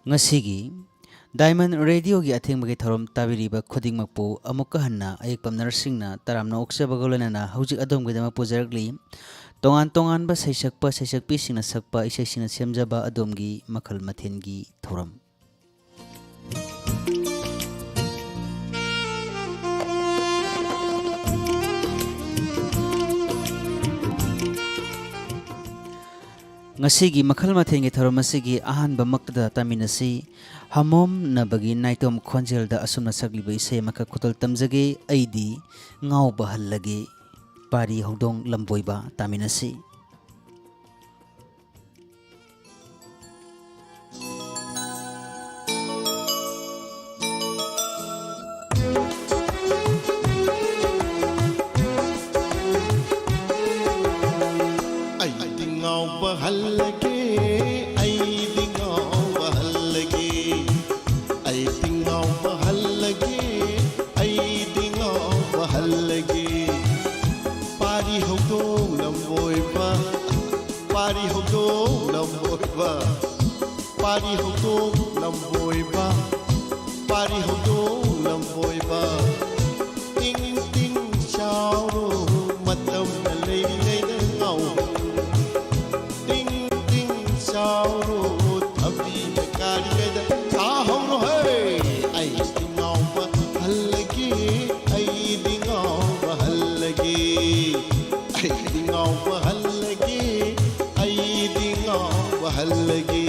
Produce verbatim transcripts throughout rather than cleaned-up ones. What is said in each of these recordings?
ꯉꯁꯤꯒꯤ ꯗꯥꯏꯃꯟ ꯔꯦꯗꯤꯑꯣꯒꯤ ꯑꯊꯦꯡꯕꯒꯤ ꯊꯧꯔꯝ ꯇꯥꯕꯤꯔꯤꯕ ꯈꯨꯗꯤꯡꯃꯛꯄꯨ ꯑꯃꯨꯛꯀ ꯍꯟꯅ ꯑꯌꯦꯛꯄꯝ ꯅꯔꯁꯤꯡꯅ ꯇꯔꯥꯝꯅ ꯑꯣꯛꯆꯕꯒ ꯂꯣꯏꯅꯅ ꯍꯧꯖꯤꯛ ꯑꯗꯣꯝꯒꯤꯗꯃꯛ ꯄꯨꯖꯔꯛꯂꯤ ꯇꯣꯉꯥꯟ ꯇꯣꯉꯥꯟꯕ ꯁꯩꯁꯛꯄ ꯁꯩꯁꯛꯄꯤꯁꯤꯡꯅ ꯁꯛꯄ ꯏꯁꯩꯁꯤꯡꯅ ꯁꯦꯝꯖꯕ ꯑꯗꯣꯝꯒꯤ ꯃꯈꯜ ꯃꯊꯦꯜꯒꯤ ꯊꯧꯔꯝ꯫ ꯉꯁꯤꯒꯤ ꯃꯈꯜ ꯃꯊꯦꯜꯒꯤ ꯊꯧꯔꯝ ꯑꯁꯤꯒꯤ ꯑꯍꯥꯟꯕꯃꯛꯇꯗ ꯇꯥꯃꯤꯟꯅꯁꯤ꯫ ꯍꯃꯣꯝꯅꯕꯒꯤ ꯅꯥꯏꯇꯣꯝ ꯈꯣꯟꯖꯦꯜꯗ ꯑꯁꯨꯝꯅ ꯁꯛꯂꯤꯕ ꯏꯁꯩ ꯑꯃꯈꯛ ꯈꯨꯗꯣꯜ ꯇꯝꯖꯒꯦ, ꯑꯩꯗꯤ ꯉꯥꯎꯕ ꯍꯜꯂꯒꯦ꯫ ꯄꯥꯔꯤ ꯍꯧꯗꯣꯡ ꯂꯝꯕꯣꯏꯕ ꯇꯥꯃꯤꯟꯅꯁꯤ꯫ ꯑꯩꯗꯤ ꯉꯥꯎꯕ ꯍꯜꯂꯒꯦ, ꯑꯩꯗꯤ ꯉꯥꯎꯕ ꯍꯜꯂꯒꯦ, ꯑꯩꯗꯤ ꯉꯥꯎꯕ ꯍꯜꯂꯒꯦ, ꯑꯩꯗꯤ ꯉꯥꯎꯕ ꯍꯜꯂꯒꯦ꯫ ꯄꯥꯔꯤ ꯍꯧꯗꯣꯡ ꯂꯝꯕꯣꯏꯕ, ꯄꯥꯔꯤ ꯍꯧꯗꯣꯡ ꯂꯝꯕꯣꯏꯕ, ꯄꯥꯔꯤ ꯍꯧꯗꯣꯡ ꯂꯝꯕꯣꯏꯕ, ꯄꯥꯔꯤ ꯍꯧꯗꯣꯡ ꯂꯝꯕꯣꯏꯕ꯫ ꯇꯤꯡ ꯇꯤꯡ ꯆꯥꯎꯔꯣ, ꯃꯇꯝꯅ ꯂꯩꯔꯤꯉꯩꯗ ꯉꯥꯎꯔꯣ꯫ ꯇꯤꯡ ꯇꯤꯡ ꯆꯥꯎꯔꯣ, ꯊꯕꯤꯅ ꯀꯥꯔꯤꯉꯩꯗ ꯆꯥꯍꯧꯔꯣ ꯍꯦ꯫ ꯑꯩꯗꯤ ꯉꯥꯎꯕ ꯍꯜꯂꯒꯦ, ꯑꯩꯗꯤ ꯉꯥꯎꯕ ꯍꯜꯂꯒꯦ, ꯑꯩꯗꯤ ꯉꯥꯎꯕ ꯍꯜꯂꯒꯦ, ꯑꯩꯗꯤ ꯉꯥꯎꯕ ꯍꯜꯂꯒꯦ꯫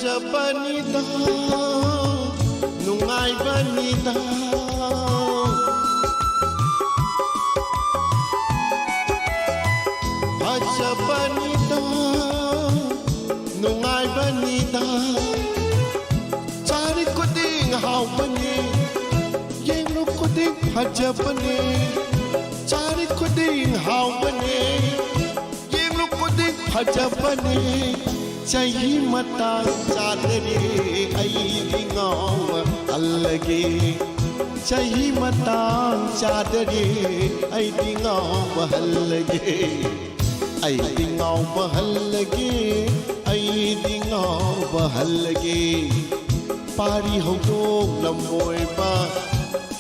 ꯐꯖꯕꯅꯤꯗ, ꯅꯨꯡꯉꯥꯏꯕꯅꯤꯗ, ꯐꯖꯕꯅꯤꯗ, ꯅꯨꯡꯉꯥꯏꯕꯅꯤꯗ, ꯆꯥꯔꯤ ꯈꯨꯗꯤꯡ ꯍꯥꯎꯕꯅꯤ, ꯌꯦꯡꯂꯨ ꯈꯨꯗꯤꯡ ꯈꯨꯗꯤꯡ ꯐꯖꯕꯅꯦ, ꯆꯥꯔꯤ ꯈꯨꯗꯤꯡ ꯍꯥꯎꯕꯅꯦ, ꯌꯦꯡꯂꯨ ꯈꯨꯗꯤꯡ ꯐꯖꯕꯅꯦ꯫ ꯆꯍꯤ ꯃꯇꯥꯡ ꯆꯥꯗꯔꯦ, ꯑꯩꯗꯤ ꯉꯥꯎꯕ ꯍꯜꯂꯒꯦ꯫ ꯆꯍꯤ ꯃꯇꯥꯡ ꯆꯥꯗꯔꯦ, ꯑꯩꯗꯤ ꯉꯥꯎꯕ ꯍꯜꯂꯒꯦ꯫ ꯑꯩꯗꯤ ꯉꯥꯎꯕ ꯍꯜꯂꯒꯦ, ꯑꯩꯗꯤ ꯉꯥꯎꯕ ꯍꯜꯂꯒꯦ꯫ ꯄꯥꯔꯤ ꯍꯧꯗꯣꯡ ꯂꯝꯕꯣꯏꯕ,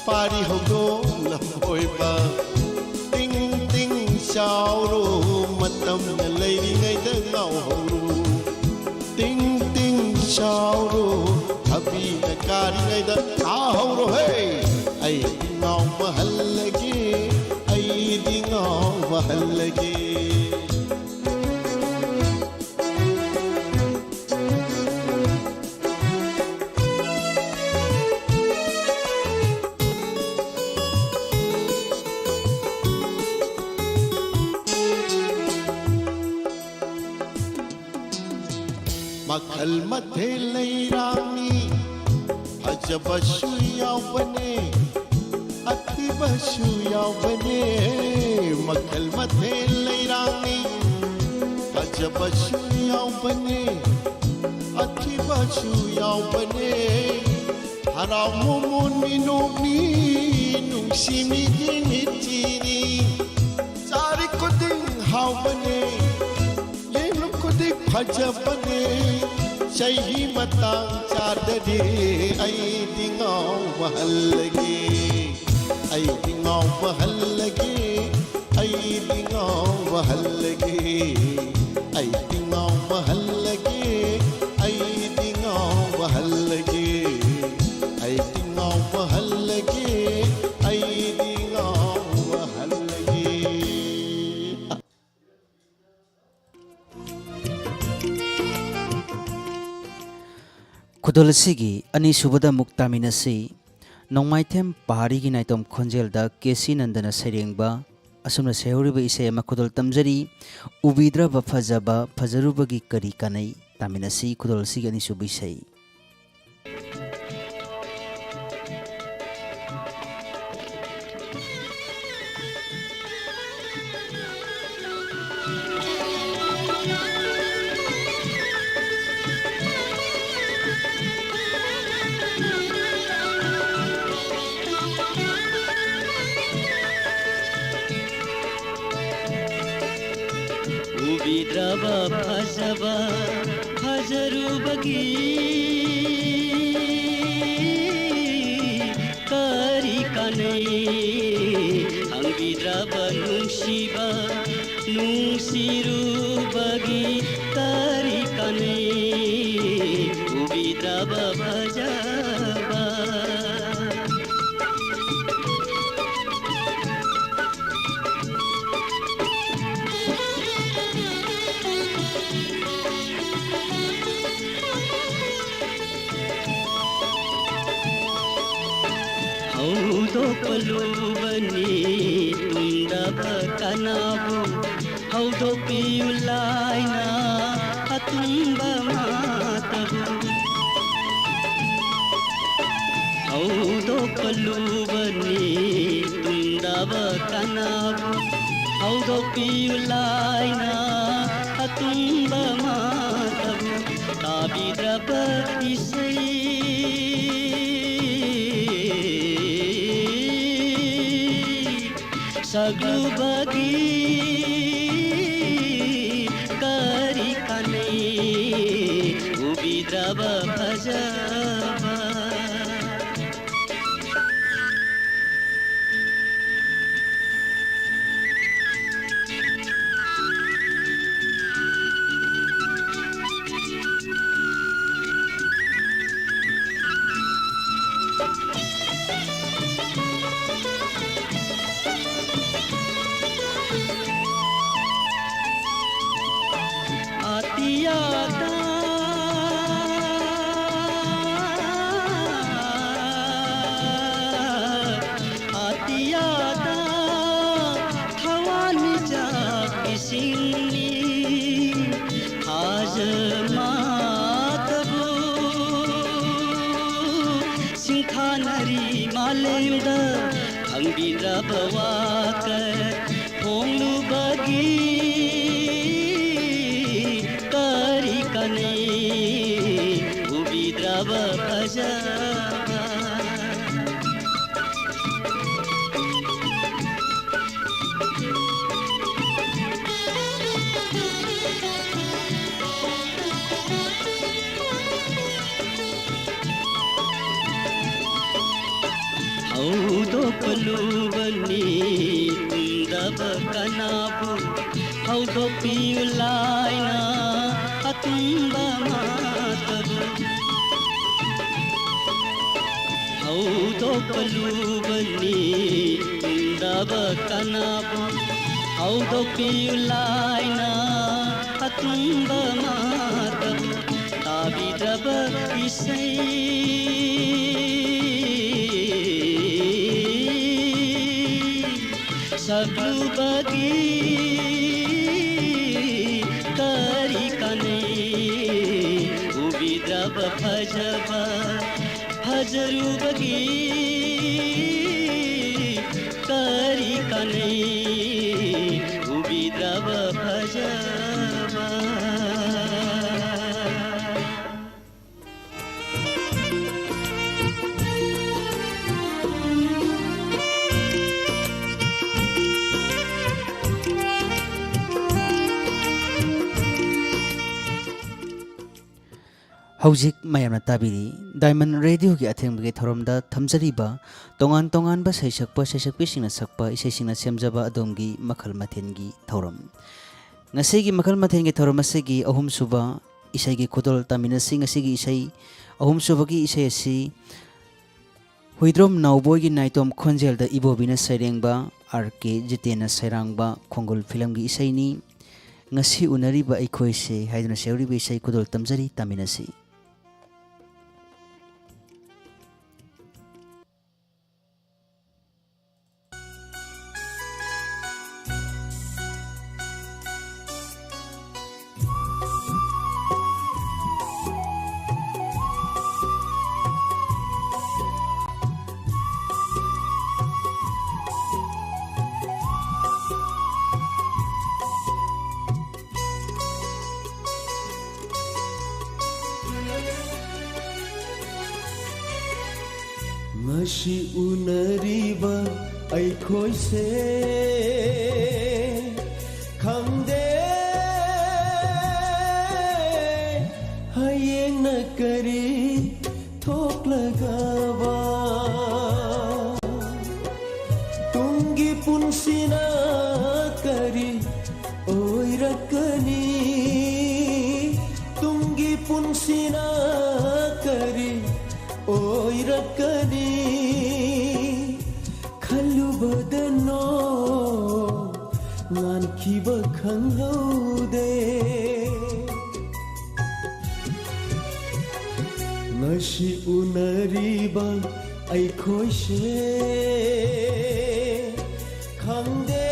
ꯄꯥꯔꯤ ꯍꯧꯗꯣꯡ ꯂꯝꯕꯣꯏꯕ, ꯇꯤꯡ ꯇꯤꯡ ꯆꯥꯎꯔꯣ, ꯃꯇꯝꯅ ꯂꯩꯔꯤꯉꯩꯗ ꯉꯥꯎꯍꯧꯔꯣ꯫ ꯇꯤꯡ ꯇꯤꯡ ꯆꯥꯎꯔꯣ, ꯊꯕꯤꯅ ꯀꯥꯔꯤꯉꯩꯗ ꯊꯥꯍꯧꯔꯣ ꯍꯦ꯫ ꯑꯩꯗꯤ ꯉꯥꯎꯕ ꯍꯜꯂꯒꯦ, ꯑꯩꯗꯤ ꯉꯥꯎꯕ ꯍꯜꯂꯒꯦ꯫ ꯃꯈꯜ ꯃꯊꯦꯜ ꯂꯩꯔꯥꯡꯅꯤ, ꯐꯖꯕꯁꯨ ꯌꯥꯎꯕꯅꯦ, ꯑꯊꯤꯕꯁꯨ ꯌꯥꯎꯕꯅꯦ꯫ ꯃꯈꯜ ꯃꯊꯦꯜ ꯂꯩꯔꯥꯡꯅꯤ, ꯐꯖꯕꯁꯨ ꯌꯥꯎꯕꯅꯦ, ꯑꯊꯤꯕꯁꯨ ꯌꯥꯎꯕꯅꯦ꯫ ꯍꯔꯥꯎ ꯃꯣꯃꯣꯟ ꯃꯤꯅꯣꯛꯅꯤ, ꯅꯨꯡꯁꯤ ꯃꯤꯒꯤ ꯃꯤꯠꯆꯤꯅꯤ꯫ ꯆꯥꯔꯤ ꯈꯨꯗꯤꯡ ꯍꯥꯎꯕꯅꯦ, ꯌꯦꯡꯂꯨ ꯈꯨꯗꯤꯡ ꯐꯖꯕꯅꯦ꯫ ꯆꯍꯤ ꯃꯇꯥꯡ ꯆꯥꯗꯔꯦ, ꯑꯩꯗꯤ ꯉꯥꯎꯕ ꯍꯜꯂꯒꯦ꯫ ꯑꯩꯗꯤ ꯉꯥꯎꯕ ꯍꯜꯂꯒꯦ, ꯑꯩꯗꯤ ꯉꯥꯎꯕ ꯍꯜꯂꯒꯦ꯫ ꯑꯩꯗꯤ ꯉꯥꯎꯕ ꯍꯜꯂꯒꯦ, ꯑꯩꯗꯤ ꯉꯥꯎꯕ ꯍꯜꯂꯒꯦ꯫ ꯑꯩꯗꯤ ꯉꯥꯎꯕ ꯍꯜꯂꯒꯦ, ꯑꯩꯗꯤ ꯉꯥꯎꯕ ꯍꯜꯂꯒꯦ꯫ ꯈꯨꯗꯣꯜ ꯑꯁꯤꯒꯤ ꯑꯅꯤꯁꯨꯕꯗ ꯑꯃꯨꯛ ꯇꯥꯃꯤꯟꯅꯁꯤ꯫ ꯅꯣꯡꯃꯥꯏꯊꯦꯝ ꯄꯍꯥꯔꯤꯒꯤ ꯅꯥꯏꯇꯣꯝ ꯈꯣꯟꯖꯦꯜꯗ ꯀꯦ ꯁꯤ ꯅꯟꯗꯅ ꯁꯩꯔꯦꯡꯕ ꯑꯁꯨꯝꯅ ꯁꯩꯍꯧꯔꯤꯕ ꯏꯁꯩ ꯑꯃ ꯈꯨꯗꯣꯜ ꯇꯝꯖꯔꯤ꯫ ꯎꯕꯤꯗ꯭ꯔꯕ ꯐꯖꯕ, ꯐꯖꯔꯨꯕꯒꯤ ꯀꯔꯤ ꯀꯥꯟꯅꯩ? ꯇꯥꯃꯤꯟꯅꯁꯤ ꯈꯨꯗꯣꯜ ꯑꯁꯤꯒꯤ ꯑꯅꯤꯁꯨꯕ ꯏꯁꯩ꯫ ꯐꯖꯔꯨꯕꯒꯤ ꯀꯔꯤ ꯀꯥꯟꯅꯩ? ꯍꯪꯕꯤꯗ꯭ꯔꯕ ꯅꯨꯡꯁꯤꯕ, ꯅꯨꯡꯁꯤꯔꯨꯕꯒꯤ ꯀꯔꯤ ꯀꯥꯟꯅꯩ? ꯎꯕꯤꯗ꯭ꯔꯕ ꯐꯖꯕ꯫ ꯍꯧꯗꯣꯛꯄ ꯂꯨꯕꯅꯤ ꯇꯨꯝꯗꯕ ꯀꯅꯥꯕꯨ, ꯍꯧꯗꯣꯛꯄꯤꯌꯨ ꯂꯥꯏꯅ ꯑꯇꯨꯝꯕ ꯃꯥꯇꯕꯨ꯫ ꯍꯧꯗꯣꯛꯄ ꯂꯨꯕꯅꯤ ꯇꯨꯝꯗꯕ ꯀꯅꯥꯕꯨ, ꯍꯧꯗꯣꯛꯄꯤꯌꯨ ꯂꯥꯏꯅ ꯑꯇꯨꯝꯕ ꯃꯥꯇꯕꯨ꯫ ꯇꯥꯕꯤꯗ꯭ꯔꯕ ꯏꯁꯩ ꯁꯛꯂꯨꯕꯒꯤ ꯀꯔꯤ ꯀꯥꯟꯅꯩ? ꯎꯕꯤꯗ꯭ꯔꯕ ꯐꯖꯕ꯫ ꯑꯇꯤꯌꯥꯗ, ꯑꯇꯤꯌꯥꯗ ꯊꯋꯥꯟꯃꯤꯆꯥꯛ ꯏꯁꯤꯡꯅꯤ ꯊꯥꯖ ꯃꯥꯇꯕꯨ꯫ ꯁꯤꯡꯊꯥꯅꯔꯤ ꯃꯥꯂꯦꯝꯗ ꯈꯪꯕꯤꯗ꯭ꯔꯕ ꯋꯥꯈꯜ ꯐꯣꯡꯂꯨꯕꯒꯤ ꯀꯔꯤ ꯀꯥꯟꯅꯩ? ꯎꯕꯤꯗ꯭ꯔꯕ ꯐꯖꯕ꯫ ꯍꯧꯗꯣꯛꯄ ꯂꯨꯕꯅꯤ ꯇꯨꯝꯗꯕ ꯀꯅꯥꯕꯨ? ꯍꯧꯗꯣꯛꯄꯤꯌꯨ ꯂꯥꯏꯅ ꯑꯇꯨꯝꯕ ꯃꯥꯇꯕꯨ꯫ ꯍꯧꯗꯣꯛꯄ ꯂꯨꯕꯅꯤ ꯇꯨꯝꯗꯕ ꯀꯅꯥꯕꯨ? ꯍꯧꯗꯣꯛꯄꯤꯌꯨ ꯂꯥꯏꯅ ꯑꯇꯨꯝꯕ ꯃꯥꯇꯕꯨ꯫ ꯇꯥꯕꯤꯗ꯭ꯔꯕ ꯏꯁꯩ ꯁꯛꯂꯨꯕꯒꯤ ꯀꯔꯤ ꯀꯥꯟꯅꯩ? ꯎꯕꯤꯗ꯭ꯔꯕ ꯐꯖꯕ ꯐꯖꯔꯨꯕꯒꯤ ꯀꯔꯤ ꯀꯥꯟꯅꯩ? ꯎꯕꯤꯗ꯭ꯔꯕ ꯐꯖꯕ꯫ ꯍꯧꯖꯤꯛ ꯃꯌꯥꯝꯅ ꯇꯥꯕꯤꯔꯤ ꯗꯥꯏꯃꯟ ꯔꯦꯗꯤꯑꯣꯒꯤ ꯑꯊꯦꯡꯕꯒꯤ ꯊꯧꯔꯝꯗ ꯊꯝꯖꯔꯤꯕ ꯇꯣꯉꯥꯟ ꯇꯣꯉꯥꯟꯕ ꯁꯩꯁꯛꯄ ꯁꯩꯁꯛꯄꯤꯁꯤꯡꯅ ꯁꯛꯄ ꯏꯁꯩꯁꯤꯡꯅ ꯁꯦꯝꯖꯕ ꯑꯗꯣꯝꯒꯤ ꯃꯈꯜ ꯃꯊꯦꯜꯒꯤ ꯊꯧꯔꯝ꯫ ꯉꯁꯤꯒꯤ ꯃꯈꯜ ꯃꯊꯦꯜꯒꯤ ꯊꯧꯔꯝ ꯑꯁꯤꯒꯤ ꯑꯍꯨꯝꯁꯨꯕ ꯏꯁꯩꯒꯤ ꯈꯨꯗꯣꯜ ꯇꯝꯃꯤꯟꯅꯁꯤ꯫ ꯉꯁꯤꯒꯤ ꯏꯁꯩ ꯑꯍꯨꯝꯁꯨꯕꯒꯤ ꯏꯁꯩ ꯑꯁꯤ ꯍꯨꯏꯗ꯭ꯔꯣꯝ ꯅꯥꯎꯕꯣꯏꯒꯤ ꯅꯥꯏꯇꯣꯝ ꯈꯣꯟꯖꯦꯜꯗ ꯏꯕꯣꯕꯤꯅ ꯁꯩꯔꯦꯡꯕ, ꯑꯥꯔ ꯀꯦ ꯖꯤꯇꯦꯟꯅ ꯁꯩꯔꯥꯡꯕ ꯈꯣꯡꯒꯨꯜ ꯐꯤꯂꯝꯒꯤ ꯏꯁꯩꯅꯤ꯫ ꯉꯁꯤ ꯎꯅꯔꯤꯕ ꯑꯩꯈꯣꯏꯁꯦ ꯍꯥꯏꯗꯨꯅ ꯁꯩꯍꯧꯔꯤꯕ ꯏꯁꯩ ꯈꯨꯗꯣꯜ ꯇꯝꯖꯔꯤ, ꯇꯥꯃꯤꯟꯅꯁꯤ꯫ ꯉꯁꯤ ꯎꯅꯔꯤꯕ ꯑꯩꯈꯣꯏꯁꯦ ꯈꯪꯗꯦ ꯍꯌꯦꯡꯅ ꯀꯔꯤ ꯊꯣꯛꯂꯒꯕ꯫ ꯁꯤꯅ ꯀꯔꯤ ꯑꯣꯏꯔꯛꯀꯅꯤ? ꯇꯨꯡꯒꯤ ꯄꯨꯟꯁꯤꯅ ꯀꯔꯤ ꯑꯣꯏꯔꯛꯀꯅꯤ? ꯈꯜꯂꯨꯕꯗ ꯅꯣꯡ ꯉꯥꯟꯈꯤꯕ ꯈꯪꯍꯧꯗꯦ꯫ ꯉꯁꯤ ꯎꯅꯔꯤꯕ ꯑꯩꯈꯣꯏꯁꯦ ꯈꯪꯗꯦ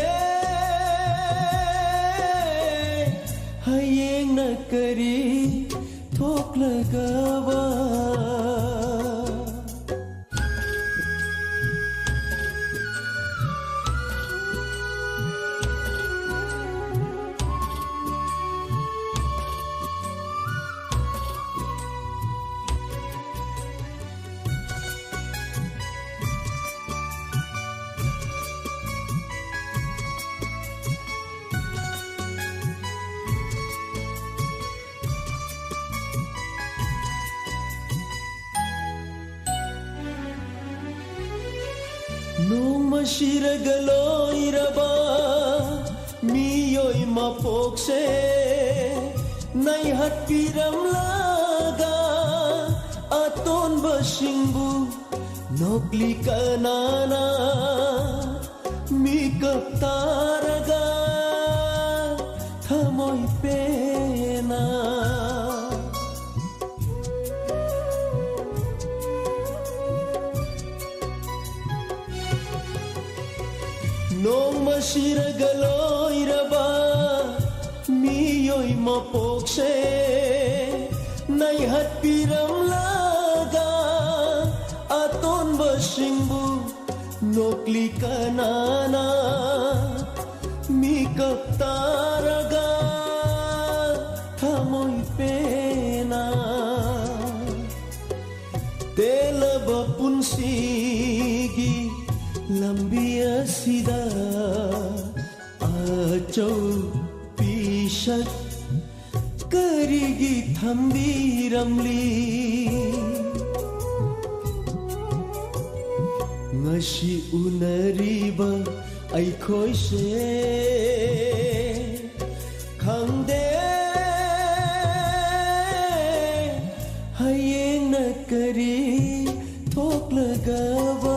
ꯍꯌꯦꯡꯅ ꯀꯔꯤ ꯊꯣꯛꯂꯒꯕ꯫ ꯅꯣꯡꯃ ꯁꯤꯔꯒ ꯂꯣꯏꯔꯕ ꯃꯤꯑꯣꯏ ꯃꯄꯣꯛꯁꯦ ꯅꯩꯍꯠꯄꯤꯔꯝꯂꯒ ꯑꯇꯣꯟꯕꯁꯤꯡꯕꯨ ꯅꯣꯛꯂꯤ ꯀꯅꯥꯅ ꯃꯤꯀꯞ ꯇꯥꯔꯒ ꯊꯃꯣꯏ ꯄꯦꯟꯅ ꯅꯣꯡꯃ ꯁꯤꯔꯒ ꯂꯣꯏꯔꯕ ꯃꯤꯑꯣꯏ ꯃꯄꯣꯛꯁꯦ ꯅꯩꯍꯠꯄꯤꯔꯝꯂꯒ ꯑꯇꯣꯟꯕꯁꯤꯡꯕꯨ ꯅꯣꯛꯂꯤ ꯀꯅꯥꯅ ꯃꯤꯀꯞ ꯇꯥꯔꯒ ꯊꯃꯣꯏ ꯄꯦꯟꯅ ꯇꯦꯜꯂꯕ ꯄꯨꯟꯁꯤꯒꯤ ꯂꯝꯕꯤ ꯑꯁꯤꯗ ꯑꯆꯧ ꯄꯤꯁꯛ ꯀꯔꯤꯒꯤ ꯊꯝꯕꯤꯔꯝꯂꯤ? ꯉꯁꯤ ꯎꯅꯔꯤꯕ ꯑꯩꯈꯣꯏꯁꯦ ꯈꯪꯗꯦ ꯍꯌꯦꯡꯅ ꯀꯔꯤ ꯊꯣꯛꯂꯒꯕ꯫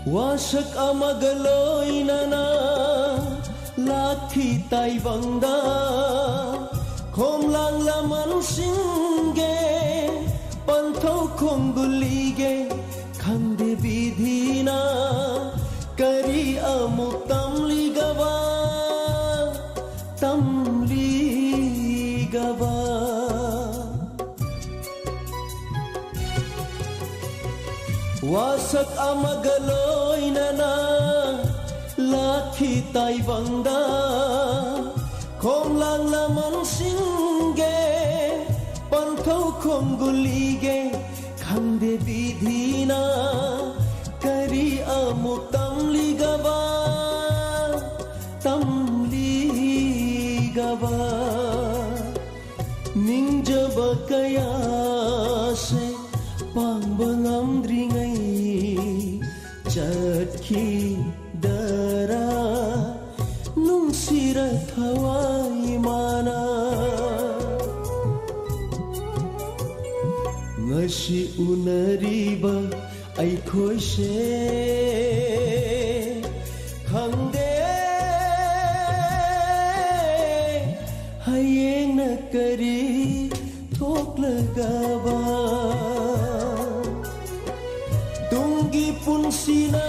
ꯋꯥꯁꯛ ꯑꯃꯒ ꯂꯣꯏꯅꯅ ꯂꯥꯛꯈꯤ ꯇꯥꯏꯕꯪꯗ꯫ ꯈꯣꯝꯂꯥꯡ ꯂꯃꯟꯁꯤꯡꯒꯤ ꯄꯟꯊꯧ ꯈꯣꯡꯒꯨꯜꯂꯤꯒꯤ ꯈꯪꯗꯦ ꯕꯤꯙꯤꯅ ꯀꯔꯤ ꯑꯃꯨꯛ ꯇꯝꯂꯤꯒꯕ, ꯇꯝꯂꯤꯒꯕ꯫ ꯋꯥꯁꯛ ꯑꯃꯒ ꯂꯣꯏꯅꯅ ꯂꯥꯛꯈꯤ ꯇꯥꯏꯕꯪꯗ꯫ ꯈꯣꯝꯂꯥꯡ ꯂꯃꯟꯁꯤꯡꯒꯤ ꯄꯟꯊꯧ ꯈꯣꯡꯒꯨꯜꯂꯤꯒꯤ ꯈꯪꯗꯦ ꯕꯤꯙꯤꯅ ꯀꯔꯤ ꯑꯃꯨꯛ ꯇꯝꯂꯤꯒꯕ, ꯇꯝꯂꯤꯒꯕ꯫ ꯅꯤꯡꯖꯕ ꯀꯌꯥꯁꯦ ꯄꯥꯡꯕ ꯉꯝꯗ꯭ꯔꯤꯉꯩ ꯆꯠꯈꯤꯗꯔꯥ ꯅꯨꯡꯁꯤꯔ ꯊꯋꯥꯏ ꯃꯥꯅ꯫ ꯉꯁꯤ ꯎꯅꯔꯤꯕ ꯑꯩꯈꯣꯏꯁꯦ ꯈꯪꯗꯦ ꯍꯌꯦꯡꯅ ꯀꯔꯤ ꯊꯣꯛꯂꯒꯕ꯫ ꯇꯨꯡꯒꯤ ꯄꯨꯟꯁꯤꯅ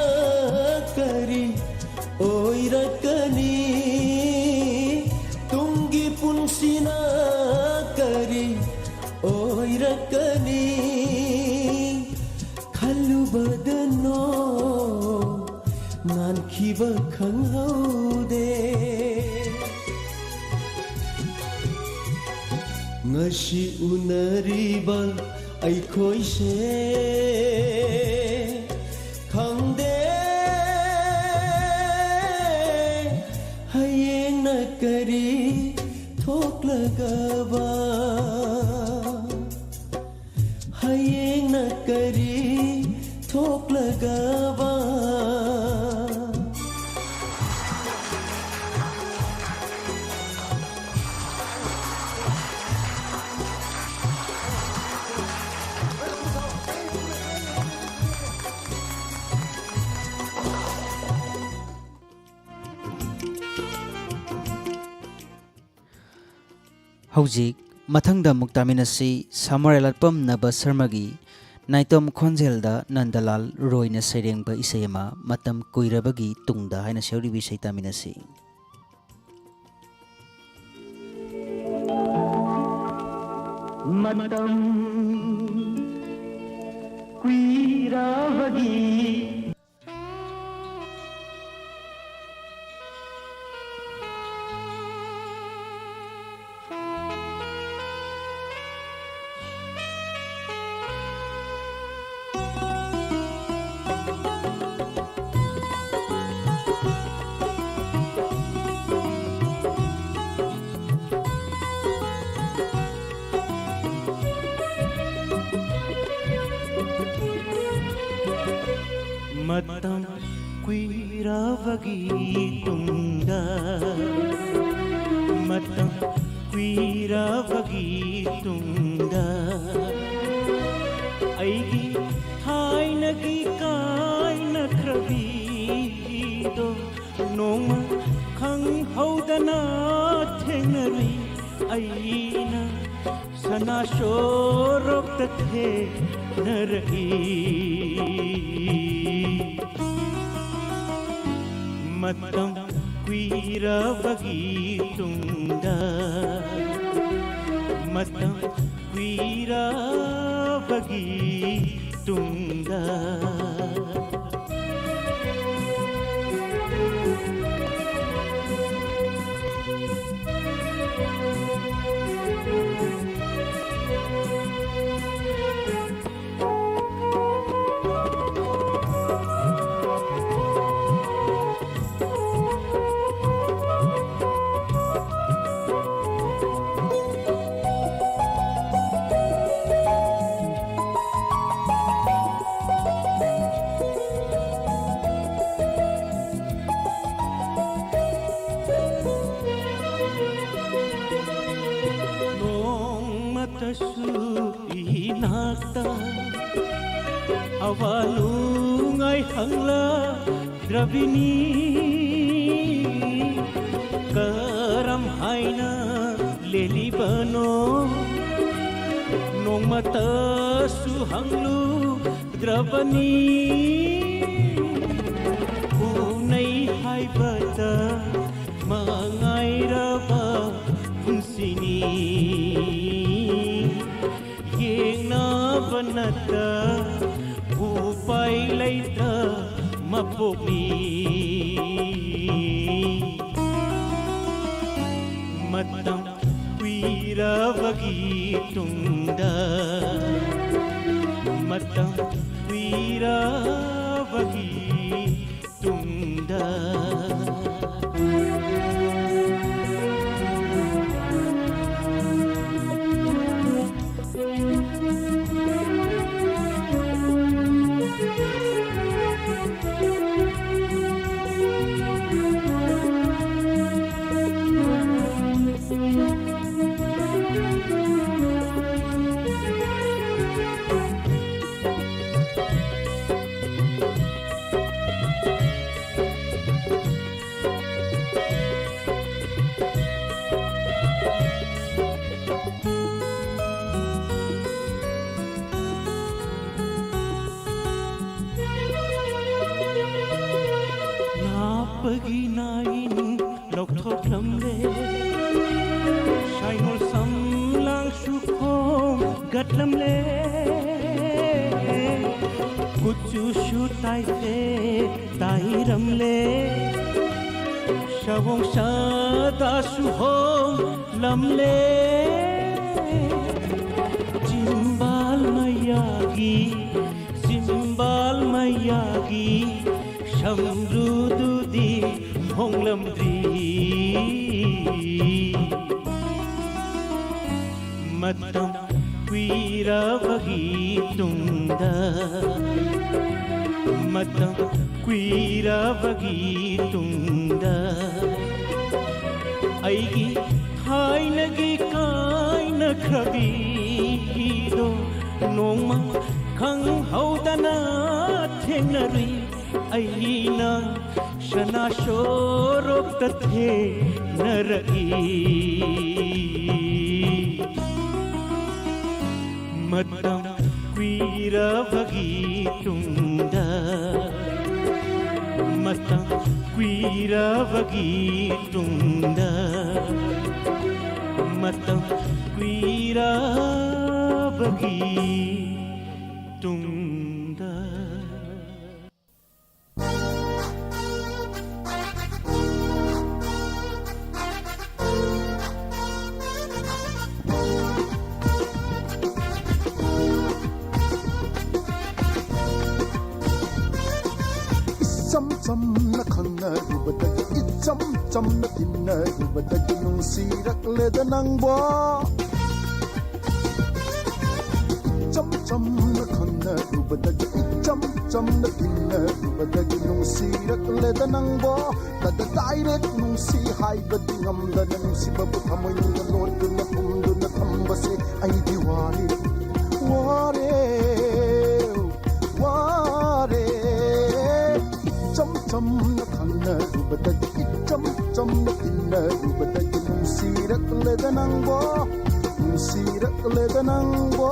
ꯀꯔꯤ ꯑꯣꯏꯔꯛꯀꯅꯤ? ꯇꯨꯡꯒꯤ ꯄꯨꯟꯁꯤꯅ ꯀꯔꯤ ꯑꯣꯏꯔꯛꯀꯅꯤ? ꯈꯜꯂꯨ ꯏꯕ ꯈꯪꯍꯧꯗꯦ꯫ ꯉꯁꯤ ꯎꯅꯔꯤꯕ ꯑꯩꯈꯣꯏꯁꯦ ꯈꯪꯗꯦ ꯍꯌꯦꯡꯅ ꯀꯔꯤ ꯊꯣꯛꯂꯒꯕ꯫ ꯍꯌꯦꯡꯅ ꯀꯔꯤ ꯊꯣꯛꯂꯒꯕ꯫ ꯍꯧꯖꯤꯛ ꯃꯊꯪꯗ ꯑꯃꯨꯛ ꯇꯥꯃꯤꯟꯅꯁꯤ ꯁꯃꯔ ꯑꯦꯂꯥꯠꯄꯝ ꯅꯕ ꯁꯔꯃꯒꯤ ꯅꯥꯏꯇꯣꯝ ꯈꯣꯟꯖꯦꯜꯗ ꯅꯟꯗꯂꯥꯜ ꯔꯣꯏꯅ ꯁꯩꯔꯦꯡꯕ ꯏꯁꯩ ꯑꯃ, ꯃꯇꯝ ꯀꯨꯏꯔꯕꯒꯤ ꯇꯨꯡꯗ ꯍꯥꯏꯅ ꯁꯦꯝꯕꯤꯕ ꯏꯁꯩ ꯇꯥꯃꯤꯟꯅꯁꯤ꯫ ꯃꯇꯝ ꯀꯨꯏꯔꯕꯒꯤ ꯃꯇꯝ ꯀꯨꯏꯔꯕꯒꯤ ꯇꯨꯡꯗ, ꯃꯇꯝ ꯀꯨꯏꯔꯕꯒꯤ ꯇꯨꯡꯗ, ꯑꯩꯒꯤ ꯊꯥꯏꯅꯒꯤ ꯀꯥꯏꯅꯈ꯭ꯔꯕꯤꯗꯣ ꯅꯣꯡꯃ ꯈꯪꯍꯧꯗꯅ ꯊꯦꯡꯅꯔꯨꯏ꯫ ꯑꯩꯅ ꯁꯅꯥ ꯁꯣꯔꯣꯛꯇ ꯊꯦꯡꯅꯔꯛꯏ꯫ ꯃꯇꯝ ꯀꯨꯏꯔꯕꯒꯤ ꯇꯨꯡꯗ, ꯃꯇꯝ ꯀꯨꯏꯔꯕꯒꯤ ꯇꯨꯡꯗ꯫ ꯃꯇꯝꯗꯁꯨ ꯏꯅꯥꯛꯇ ꯑꯋꯥ ꯅꯨꯡꯉꯥꯏ ꯍꯪꯂꯛꯇ꯭ꯔꯕꯤꯅꯤ꯫ ꯀꯔꯝ ꯍꯥꯏꯅ ꯂꯦꯜꯂꯤꯕꯅꯣ? ꯅꯣꯡꯃꯇꯁꯨ ꯍꯪꯂꯨꯗ꯭ꯔꯕꯅꯤ꯫ ꯎꯅꯩ ꯍꯥꯏꯕꯗ ꯃꯉꯥꯏꯔꯕ ꯄꯨꯟꯁꯤꯅꯤ꯫ ꯌꯦꯡꯅꯕ ꯅꯠꯇ ꯎꯄꯥꯏ ꯂꯩꯇ ꯃꯄꯣꯛꯅꯤ꯫ ꯃꯇꯝ ꯀꯨꯏꯔꯕꯒꯤ ꯇꯨꯡꯗ, ꯃꯇꯝ ꯀꯨꯏꯔꯕꯒꯤ ꯇꯨꯡꯗ꯫ ꯅꯥꯞꯄꯒꯤ ꯅꯥꯏ ꯂꯧꯊꯣꯛꯂꯝꯂꯦ꯫ ꯁꯥꯏꯃꯣꯜ ꯁꯝꯂꯥꯡꯁꯨ ꯈꯣꯝꯒꯠꯂꯝꯂꯦ꯫ ꯀꯨꯆꯨꯁꯨ ꯇꯥꯏꯁꯦ ꯇꯥꯏꯔꯝꯂꯦ꯫ ꯁꯑꯣꯡ ꯁꯥꯗꯥꯁꯨ ꯍꯣꯡꯂꯝꯂꯦ꯫ ꯆꯤꯝꯕꯥꯜ ꯃꯌꯥꯒꯤ, ꯆꯤꯝꯕꯥꯜ ꯃꯌꯥꯒꯤ ꯁꯝꯕ꯭ꯔꯨꯗꯨꯗꯤ ꯍꯣꯡꯂꯝꯗ꯭ꯔꯤ꯫ ꯃꯇꯝ ꯀꯨꯏꯔꯕꯒꯤ ꯇꯨꯡꯗ, ꯃꯇꯝ ꯀꯨꯏꯔꯕꯒꯤ ꯇꯨꯡꯗ, ꯑꯩꯒꯤ ꯊꯥꯏꯅꯒꯤ ꯀꯥꯏꯅ ꯈ꯭ꯔꯕꯤꯗꯣ ꯅꯣꯡꯃ ꯈꯪꯍꯧꯗꯅ ꯊꯦꯡꯅꯔꯨꯏ꯫ ꯑꯩꯅ ꯁꯅꯥ ꯁꯣꯔꯣꯛꯇ ꯊꯦꯡꯅꯔꯛꯏ꯫ ꯃꯇꯝ ꯀꯨꯏꯔꯕꯒꯤ ꯇꯨꯡꯗ, ꯃꯇꯝ ꯀꯨꯏꯔꯕꯒꯤ ꯇꯨꯡꯗ, ꯃꯇꯝ ꯀꯨꯏꯔꯕꯒꯤ ꯇꯨꯡꯗ꯫ ꯏꯆꯝ ꯆꯝꯅ ꯈꯪꯅꯔꯨꯕꯗꯒꯤ, ꯏꯆꯝ ꯆꯝꯅ ꯇꯤꯟꯅꯔꯨꯕꯗꯒꯤ ꯅꯨꯡꯁꯤꯔꯛꯂꯦꯗ ꯅꯪꯕꯣ꯫ ꯏꯆꯝ ꯆꯝꯅ ꯈꯪꯅꯔꯨꯕꯗꯒꯤ, ꯏꯆꯝ ꯆꯝꯅ ꯇꯤꯟꯅꯔꯨꯕꯗꯒꯤ ꯅꯨꯡꯁꯤꯔꯛꯂꯦꯗ ꯅꯪꯕꯣ꯫ ꯇꯗ direct ꯅꯨꯡꯁꯤ ꯍꯥꯏꯕꯗꯤ ꯉꯝꯗꯅ ꯅꯨꯡꯁꯤꯕꯕꯨ ꯊꯃꯣꯏꯅꯨꯡꯗ ꯂꯣꯠꯇꯨꯅ ꯐꯨꯝꯗꯨꯅ ꯊꯝꯕꯁꯦ ꯑꯩꯗꯤ ꯋꯥꯔꯦ, ꯋꯥꯔꯦ, ꯋꯥꯔꯦ꯫ ꯏꯆꯝ ꯆꯝꯅ ꯈꯪꯅꯔꯨꯕꯗꯒꯤ, ꯏꯆꯝ ꯆꯝꯅ ꯇꯤꯟꯅꯔꯨꯕꯗꯒꯤ ꯅꯨꯡꯁꯤꯔꯛꯂꯦꯗ ꯅꯪꯕꯣ, ꯅꯨꯡꯁꯤꯔꯛꯂꯦꯗ ꯅꯪꯕꯣ꯫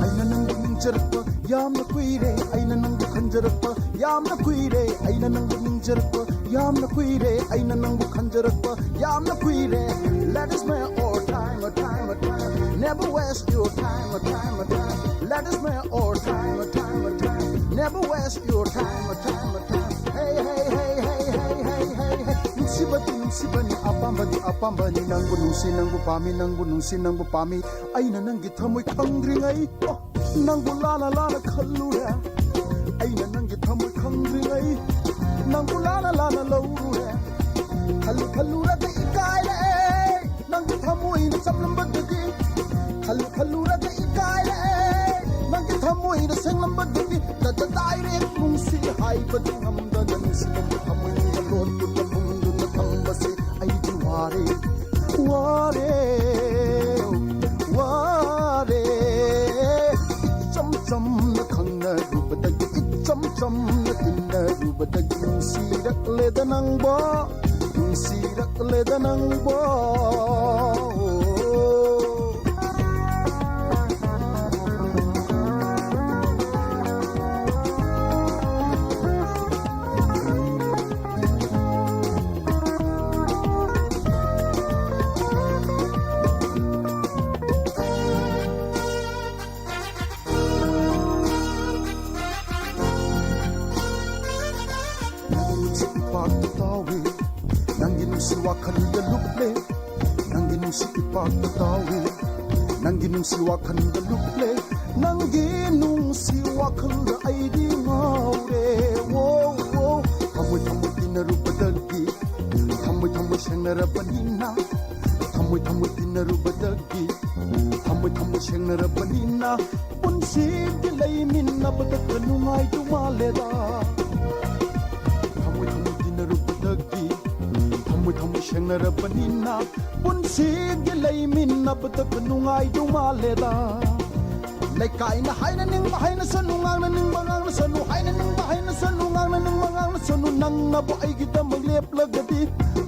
ꯑꯩꯅ ꯅꯪꯕꯨ ꯅꯤꯡꯖꯔꯛꯄ ꯌꯥꯝꯅ ꯀꯨꯏꯔꯦ, ꯑꯩꯅ ꯅꯪꯕꯨ ꯈꯟꯖꯔꯛꯄ ꯌꯥꯝꯅ ꯀꯨꯏꯔꯦ, ꯑꯩꯅ ꯅꯪꯕꯨ ꯅꯤꯡꯖꯔꯛꯄ ꯌꯥꯝꯅ ꯀꯨꯏꯔꯦ, ꯑꯩꯅ ꯅꯪꯕꯨ ꯈꯟꯖꯔꯛꯄ ꯌꯥꯝꯅ ꯀꯨꯏꯔꯦ꯫ Let us spend our time, our time, our time. Never waste your time, our time, our time. Let us spend our time, our time, our time. Never waste your time, our time, our time. Hey, hey, hey, hey, hey, hey, hey, hey. ꯅꯨꯡꯁꯤꯕꯗꯤ ꯅꯨꯡꯁꯤ ꯑꯄꯥꯝꯕꯅꯤ, ꯑꯄꯥꯝꯕꯅꯤ, ꯅꯪꯕꯨ ꯅꯨꯡꯁꯤ, ꯅꯪꯕꯨ ꯄꯥꯝꯃꯤ, ꯅꯪꯕꯨ ꯅꯨꯡꯁꯤ, ꯅꯪꯕꯨ ꯄꯥꯝꯃꯤ꯫ ꯑꯩꯅ ꯅꯪꯒꯤ ꯊꯃꯣꯏ ꯈꯪꯗ꯭ꯔꯤꯉꯩ, ꯑꯣ, ꯅꯪꯕꯨ ꯂꯥꯟꯅ ꯂꯥꯟꯅ ꯈꯜꯂꯨꯔꯦ꯫ ꯑꯩꯅ ꯅꯪꯒꯤ ꯊꯃꯣꯏ ꯈꯪꯗ꯭ꯔꯤꯉꯩ, ꯅꯪꯕꯨ ꯂꯥꯟꯅ ꯂꯥꯟꯅ ꯂꯧꯔꯨꯔꯦ꯫ ꯈꯜꯂꯨ ꯈꯜꯂꯨꯔꯒ ꯏꯀꯥꯏꯔꯛꯑꯦ, ꯅꯪꯒꯤ ꯊꯃꯣꯏꯅ ꯆꯞꯂꯝꯕꯗꯒꯤ꯫ ꯈꯜꯂꯨ ꯈꯜꯂꯨꯔꯒ ꯏꯀꯥꯏꯔꯛꯑꯦ, ꯅꯪꯒꯤ ꯊꯃꯣꯏꯅ ꯁꯦꯡꯂꯝꯕꯗꯒꯤ꯫ ꯇꯇ ꯗꯥꯏꯔꯦꯛ ꯅꯨꯡꯁꯤ ꯍꯥꯏꯕꯗꯤ ꯉꯝꯗꯅ ꯅꯨꯡꯁꯤꯕꯕꯨ ꯊꯃꯣꯏꯅꯨꯡꯗ ꯂꯣꯠꯇꯨꯅ ꯐꯨꯝꯗꯨꯅ ꯊꯝꯕꯁꯦ ꯑꯩꯗꯤ ꯋꯥꯔꯦ, ꯋꯥꯔꯦ, ꯋꯥꯔꯦ꯫ ꯏꯆꯝ ꯆꯝꯅ ꯈꯪꯅꯔꯨꯕꯗꯒꯤ, ꯏꯆꯝ ꯆꯝꯅ ꯇꯤꯟꯅꯔꯨꯕꯗꯒꯤ ꯅꯨꯡꯁꯤꯔꯛꯂꯦꯗ ꯅꯪꯕꯣ, ꯅꯨꯡꯁꯤꯔꯛꯂꯦꯗ ꯅꯪꯕꯣ꯫ ꯅꯪꯒꯤ ꯅꯨꯡꯁꯤ ꯏꯄꯥꯛꯇ ꯇꯥꯎꯏ, ꯅꯪꯒꯤ ꯅꯨꯡꯁꯤ ꯋꯥꯈꯜꯗ ꯂꯨꯞꯂꯦ꯫ ꯅꯪꯒꯤ ꯅꯨꯡꯁꯤ ꯏꯄꯥꯛꯇ ꯇꯥꯎꯏ, ꯅꯪꯒꯤ ꯅꯨꯡꯁꯤ ꯋꯥꯈꯜꯗ ꯂꯨꯞꯂꯦ꯫ ꯅꯪꯒꯤ ꯅꯨꯡꯁꯤ ꯋꯥꯈꯜꯗ ꯑꯩꯗꯤ ꯉꯥꯎꯔꯦ꯫ ꯋꯣ, ꯋꯣ꯫ ꯊꯃꯣꯏ ꯊꯃꯣꯏ ꯇꯤꯟꯅꯔꯨꯕꯗꯒꯤ, ꯊꯃꯣꯏ ꯊꯃꯣꯏ ꯁꯦꯡꯅꯔꯕꯅꯤꯅ, ꯊꯃꯣꯏ ꯊꯃꯣꯏ ꯇꯤꯟꯅꯔꯨꯕꯗꯒꯤ, ꯊꯃꯣꯏ ꯊꯃꯣꯏ ꯁꯦꯡꯅꯔꯕꯅꯤꯅ, ꯄꯨꯟꯁꯤꯒꯤ ꯂꯩꯃꯤꯟꯅꯕꯗ ꯅꯨꯡꯉꯥꯏꯗꯧ ꯃꯥꯜꯂꯦꯗ꯫ ꯊꯃꯣꯏ ꯊꯃꯣꯏ ꯇꯤꯟꯅꯔꯨꯕꯗꯒꯤ, ꯊꯃꯣꯏ ꯊꯃꯣꯏ ꯁꯦꯡꯅꯔꯕꯅꯤꯅ, ꯄꯨꯟꯁꯤꯒꯤ ꯂꯩꯃꯤꯟꯅꯕꯗ ꯅꯨꯡꯉꯥꯏꯗꯧ ꯃꯥꯜꯂꯦꯗ꯫ ꯂꯩꯀꯥꯏꯅ ꯍꯥꯏꯅꯅꯤꯡꯕ ꯍꯥꯏꯅꯁꯅꯨ, ꯉꯥꯡꯅꯅꯤꯡꯕ ꯉꯥꯡꯅꯁꯅꯨ, ꯍꯥꯏꯅꯅꯤꯡꯕ ꯍꯥꯏꯅꯁꯅꯨ, ꯉꯥꯡꯅꯅꯤꯡꯕ ꯉꯥꯡꯅꯁꯅꯨ, ꯅꯪꯅꯕꯨ ꯑꯩꯒꯤꯗꯃꯛ ꯂꯦꯞꯂꯒꯗꯤ,